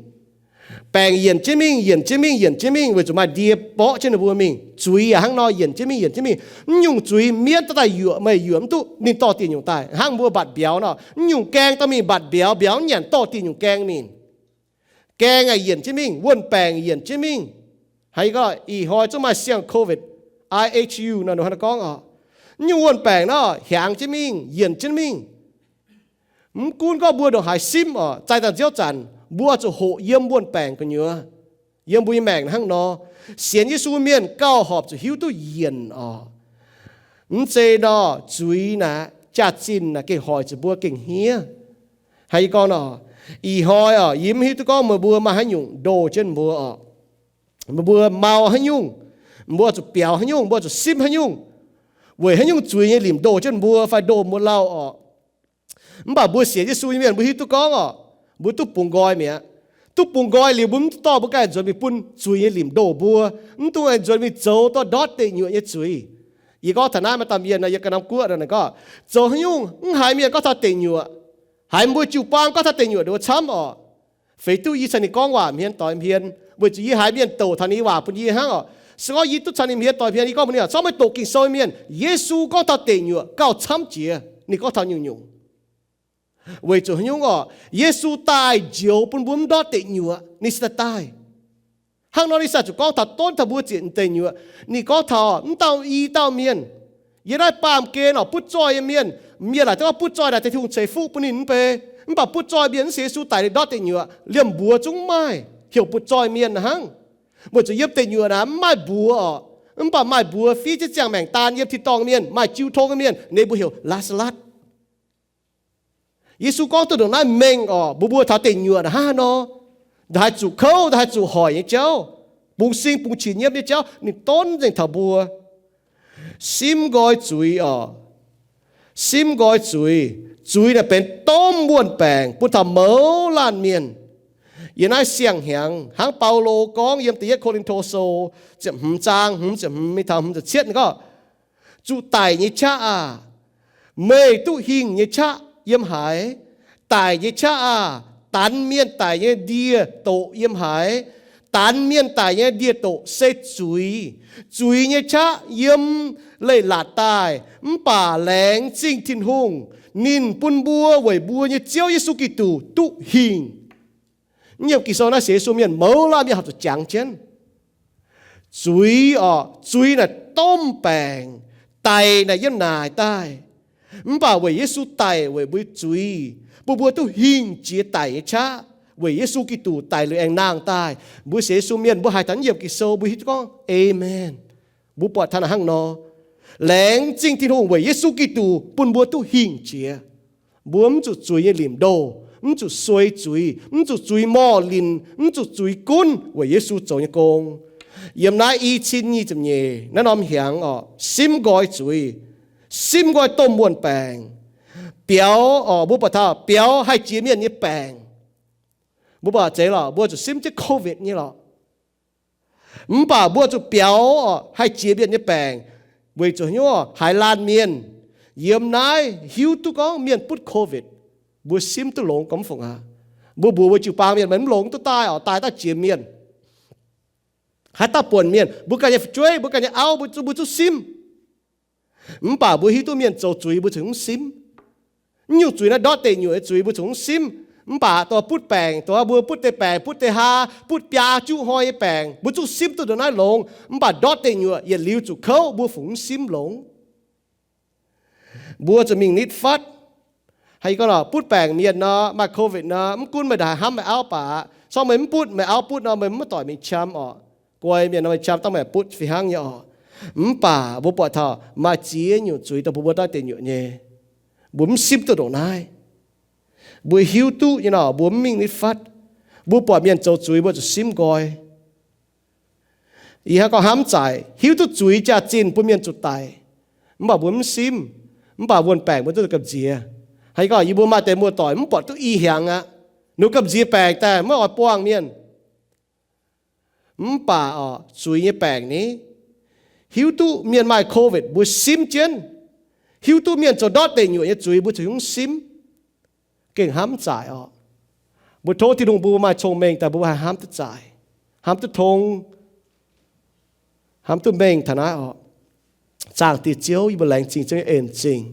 Baengc yienc jienv mingh, yienc jienv mingh, yienc jienv mingh weic zuqc maaih ndie mborqv jienv ninh mbuo mingh. Zuiz yaac hnangv nor yienc jienv mingh, yienc jienv mingh. Mv nyungc zuiz mienv daaih yuoqc meih yuoqc mv duqv, ninh dorh dieh nyungc daaih. Hnangv mbuo mbatc mbiauz nor, mv nyungc gaeng dorh mingh mbatc mbiauz, mbiauz mv nyanc dorh dieh nyungc gaeng mingh. Gaeng aengx yienc jienv mingh, wuon baengc yienc jienv mingh. Hnangv yie gorngv ih hnoi zungv maaih siang-Covid, I H U nor, ninh hnangv naaiv gorngv orqc. Mv nyungc wuon baengc nor hiaangx jienv mingh, yienc jienv mingh. Mv gunv gorngv mbuo ndongc haaix simv orqc, zaaih daaih nziouv zanc mbuo zuqc hoqc yiem wuon baengc gu'nyuoz. Yiem mbuo nyei maengc hnangv nor, sienx Yesu mienh gauh horpc zuqc hiuv duqv yienc orqc. Mv zeiz nor, zuiz naaic, jaax-zinh naaic gengh hoic zuqc mbuo gengh hniev. Hnangv yie gorngv nor, ih hnoi orqc, yie mv hiuv duqv gorngv meih mbuo maaih haaix nyungc ndoh jienv mbuo orqc. Meih mbuo mau haaix nyungc, mbuo zuqc biaux haaix nyungc, mbuo zuqc simv haaix nyungc, weic haaix nyungc zuiz nyei limc ndoh jienv mbuo fai ndoh mbuo lauh orqc. Mv baac mbuo sienx Yesu nyei mienh mbuo hiuv duqv gorngv orqc, mbuo duqv bungx nqoi mi'aqv. Duqv bungx nqoi liuz mbuo mv dorh mbuo ganh nzuonx mingh bun zuiz nyei limc ndoh mbuo, mv dungx nzuonx mingh zoux dorh ndortv deic nyuoqc nyei zuiz. Yie gorngv taux naaiv maaih dauh mienh nor, yiem Ga'naaiv Guoqv nor, ninh gorngv, zoux haaix nyungc mv haiz mienh gorngv taux deic nyuoqc, haiz mbuo jiu-baang gorngv taux deic nyuoqc nduov camv orqc. Feix duqv yie caux ninh gorngv waac hmien doix hmien, weic zuqc yie haiz mienh douc taux ninh nyei waac bun yie hnangv orqc. Se gorngv yie duqv caux ninh hmien doix hmien, yie gorngv mbuox ninh, corc maiv doqc Ging-Sou nyei mienh, Yesu gorngv taux deic nyuoqc gauh camv jiex. Ninh gorngv taux nyungc-nyungc. Weic zuqc haaix nyungc orqc? Yesu daaih njoux bun mbuo mv ndortv deic nyuoqc, ninh se daaih daaih. Hnangv nor ninh sa zuqc gorngv taux donv taux mbuo ziepc deic nyuoqc. Ninh gorngv taux mv dauh i dauh mienh, yiem naaiv baamh gen orqc, butv zoih nyei mienh, mienh laaic duqv gorngv butv zoih naaic deix Tin-Hungh ceix fuqv bun ninh mv bei. Mv baac butv zoih mienh mv sienx Yesu daic ninh ndortv deic nyuoqc, liemh mbuox zungv maaih heuc butv zoih mienh hnangv. Weic zuqc yiem deic nyuoqc naaic mv maaih mbuox orqc, mv baac maaih mbuox fiev jienv ziangh maengc daan yiem tin-dorngh mienh, maaih jiu tong nyei mienh, ninh mbuo heuc Laa^saa^latv. Yesu gorngv duqv ndongc naaiv mengh orqc, mbuo mbuo taux deic nyuoqc naaic hnangv haaix nor, ndongc haaix zuqc kouv, ndongc haaix zuqc hoic nyei jauv, bungx sing bungx qinx nyiemv nyei jauv, ninh donv nzengc taux mbuo. Simv nqoi zuiz orqc, simv nqoi zuiz. Zuiz naaic benx domh wuon-baengc bun taux mouz laanh mienh. Yiem naaiv siang-hnyangx hnangv Baulo gorngv yiem Da'yietv Ko^lin^to Sou ziepc hmz zaang hmz ziepc hmz mingh taux hmz ziepc cietv gorngv, zuqc daic nyei qaqv aah! Meih duqv hingh nyei qaqv yiem haaix? Daic nyei qaqv aah! Danx mienh daic nyei ndie-doqc yiem haaix? Danx mienh daic nyei ndie-doqc se zuiz. Zuiz nyei qaqv yiem leiz-latc daaih, mv baac laengz zingh Tin-Hungh, ninh bun mbuo weic mbuo nyei Ziouv Yesu Giduc duqv hingh. Yiem Ging-Sou naaiv sienx Yesu mienh mouz laanh mienh horpc zuqc jangx jienv. Zuiz orqc, zuiz naaic domh baengc, daic naaic yiem naaic daaih. Mv baac weic Yesu daic weic mbuo zuiz, bun mbuo duqv hingh jiex daic nyei qaqv. Weic Yesu Giduc daic liuz aengx nangh daaih, mbuo sienx Yesu mienh mbuo haiz taux naaiv yiemc Ging-Sou mbuo hiuv duqv gorngv Aamen. Mbuo buatc taux naaic hnangv nor. Laengz zingh Tin-Hungh weic Yesu Giduc bun mbuo duqv hingh jiex. Mbuo mv zuqc zuiz nyei limc ndoh, mv zuqc suei zuiz, mv zuqc zuiz morh linc, mv zuqc zuiz gunv weic Yesu zoux nyei gong. Yiem naaiv i cin nyic ziepc nyeic naaiv norm hnyangx orqc, simv nqoi zuiz, simv nqoi domh wuon-baengc, biaux orqc, mbuo buatc taux biaux haih jiex mienh nyei baengc. Mbuo buatc zeiz lorqc, mbuo zuqc simv jienv COVID nyei lorqc. Mv baac mbuo zuqc biaux orqc, haih jiex mienh nyei baengc, weic zuqc hnyouv haaix laanh mienh yiem naaiv hiuv duqv gorngv mienh butv COVID, mbuo simv duqv longx gormx fungc aqv. Mbuo mbuox mbuo jiu-baang mienh, meih mv longx duqv daaih orqc, daaih daaih jiex mienh, haaix dauh buonc mienh, mbuo ganh nyei fu'jueiv, mbuo ganh nyei auv, mbuo zuqc, mbuo zuqc simv. Mv baac mbuo hiuv duqv mienh zoux zuiz mbuo zuqc mv simv. Mv nyungc zuiz naaiv ndortv deic nyuoqc nyei zuiz mbuo zuqc mv simv. Mv baac dongh butv baengc, dongh mbuo butv deix baengc, butv deix haa, butv biaa juqv hnoi nyei baengc, mbuo zuqc simv duqv ndongc naaiv longx. Mv baac ndortv deic nyuoqc yietc liuz zuqc kouv, mbuo fungc mv simv longx. Mbuo zuqc mingh nitv fatv. Haaix gorngv lorqc, butv baengc mienh nor, maaih COVID nor, mv gunv meih ndongc haaix hnamv meih auv baac, corng meih mv butv, meih auv butv nor, meih mv doic mingh qam orqc. Guai mienh nor, meih qam dangh meih butv fih hnangv nyei orqc. Mv baac mbuo buatc taux maaih ziex nyungc zuiz dongh mbuo ndortv deic nyuoqc nyei, mbuo mv simv duqv ndongc naaiv. Mbuo hiuv duqv nyei nor, mbuo mv mingh nitv fatv. Mbuo buatc mienh zoux zuiz, mbuo zuqc simv nqoi. Ih hnangv gorngv hnamv zaaic, hiuv duqv zuiz jaax-zinh bun mienh zuqc daic, mv baac mbuo mv simv. Mv baac wuon-baengc mbuo duqv gamh nziex. Haaix gorngv yie mbuo maaih deix muoz-doic mv buatc duqv i hnyangx aqv, ninh gamh nziex baengc daaih maiv oix buangh mienh. Mv baac orqc, zuiz nyei baengc ni, hiuv duqv mienh maaih COVID mbuo simv jienv, hiuv duqv mienh zoux ndortv deic nyuoqc nyei zuiz mbuo zuqc hnyouv simv. Gengh hnamv zaaic orqc. Mbuo tov Tin-Hungh bun mbuo maaih cong-mengh daaih mbuo haih hnamv duqv zaaic, hnamv duqv tong, hnamv duqv mengh taux naaiv orqc. Zaangc Diex Ziouv, yie mbuo laengz zingh Ziouv nyei en-zingh,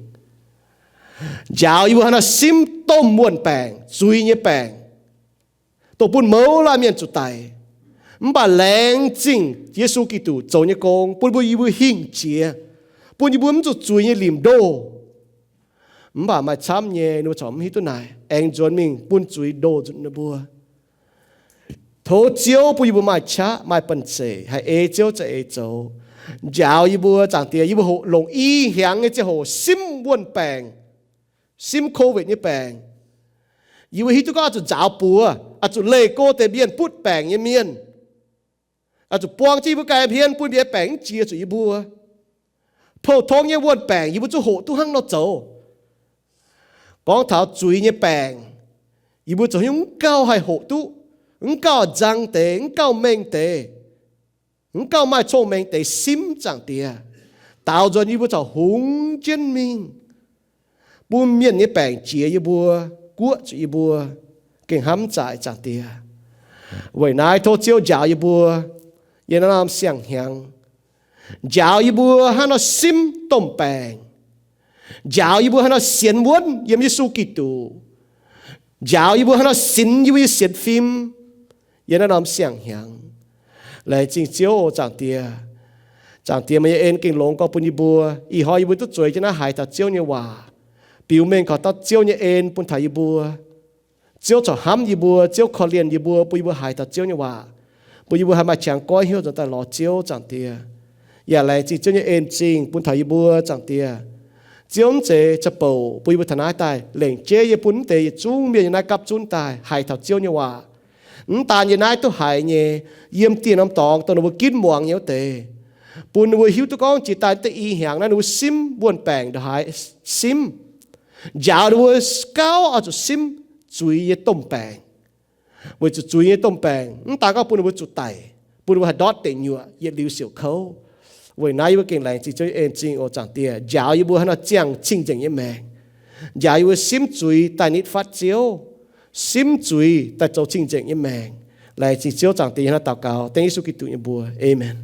njaaux yie mbuo haaix nor simv domh wuon-baengc, zuiz nyei baengc, dongh bun mouz laanh mienh zuqc daic. Mv baac laengz zingh Yesu Giduc zoux nyei gong bun mbuo, yie mbuo hingh jiex, bun yie mbuo mv zuqc zuiz nyei limc ndoh. Mv baac maaih camv nyei ninh mbuo corc mv hiuv duqv naaic, aengx nzuonx mingh bun zuiz ndoh nzunc ninh mbuo. Tov Ziouv bun yie mbuo maaih qaqv maaih banh zeic haih ei Ziouv za'eix zoux. Njaaux yie mbuo, Zaangc Diex, yie mbuo hoqc longc i hnyangx nyei ziangh hoc simv wuon-baengc, simv COVID nyei baengc. Yie mbuo hiuv duqv gorngv oix zuqc nzaaux buoz, oix zuqc leih go deix mienh butv baengc nyei mienh, oix zuqc buang jienv yie mbuo ga'hlen hmien bun mbuo nyei baengc mv jiex zuqc yie mbuo. Pou-tong nyei wuon-baengc yie mbuo zungv hoqc duqv hnangv nor zoux. Gorngv taux zuiz nyei baengc, yie mbuo zoux hnyouv mv gauh haih hoqc duqv, mv gauh nzang deix, mv gauh mengh deix, mv gauh maaih cong-mengh deix simv, Zaangc Diex. Daaux nzuonx yie mbuo corc hungx jienv mingh, bun mienh nyei baengc jiex yie mbuo, guoqv zuqc yie mbuo. Gengh hnamv zaaic, Zaangc Diex. Weic naaiv tov Ziouv njaaux yie mbuo yiem naaiv norm siang-hnyangx. Njaaux yie mbuo hnangv nor simv domh baengc. Njaaux yie mbuo hnangv nor sienx wuonv yiem Yesu Giduc. Njaaux yie mbuo hnangv nor sinx yie mbuo nyei sienx fim yiem naaiv norm siang-hnyangx. Laengz zingh Ziouv oc, Zaangc Diex. Zaangc Diex, meih nyei en gengh longx gorx bun yie mbuo. Ih hnoi yie mbuo duqv zueiz jienv naaiv haiz taux Ziouv nyei waac, biux mengh kaux dauh Ziouv nyei en bun taux yie mbuo. Ziouv corc hnamv yie mbuo, Ziouv korv-lienh yie mbuo, bun yie mbuo haiz taux Ziouv nyei waac, bun yie mbuo haih maaih qangx goiv hnyouv nzuonx daaih lorz Ziouv, Zaangc Diex. Yaac laengz zingh Ziouv nyei en-zingh bun taux yie mbuo, Zaangc Diex. Ziouv, mv zeiz za'bouc bun yie mbuo taux naaiv daaih lengc jeiv yie bun mv deix yietc zungv mienh yiem naaiv gapv zunv daaih haiz taux Ziouv nyei waac. Mv daan yiem naaiv duqv haiz nyei, yiem dieh norm dorngx dongh ninh mbuo ginv muangx nyei wuov deix, bun ninh mbuo hiuv duqv gorngv jiex daaih deix i hnyangx naaiv ninh mbuo simv wuon-baengc ndongc haaix simv. Njaaux ninh mbuo gauh oix zuqc simv zuiz nyei domh baengc. Weic zuqc zuiz nyei domh baengc mv daan gorngv bun ninh mbuo zuqc daic, bun ninh mbuo haih ndortv deic nyuoqc yietc liuz siouc kouv. Weic naaiv yie mbuo gengh laengz zingh Ziouv nyei en-zingh oc, Zaangc Diex. Njaaux yie mbuo haaix nor ziangh cing-nzengc nyei maengc. Njaaux yie mbuo simv zuiz daaih nitv fatv Ziouv, simv zuiz daaih zoux cing-nzengc nyei maengc. Laengz zingh Ziouv, Zaangc Diex. Yie hnangv naaiv daux gaux dengv Yesu Giduc nyei mbuox. Aamen.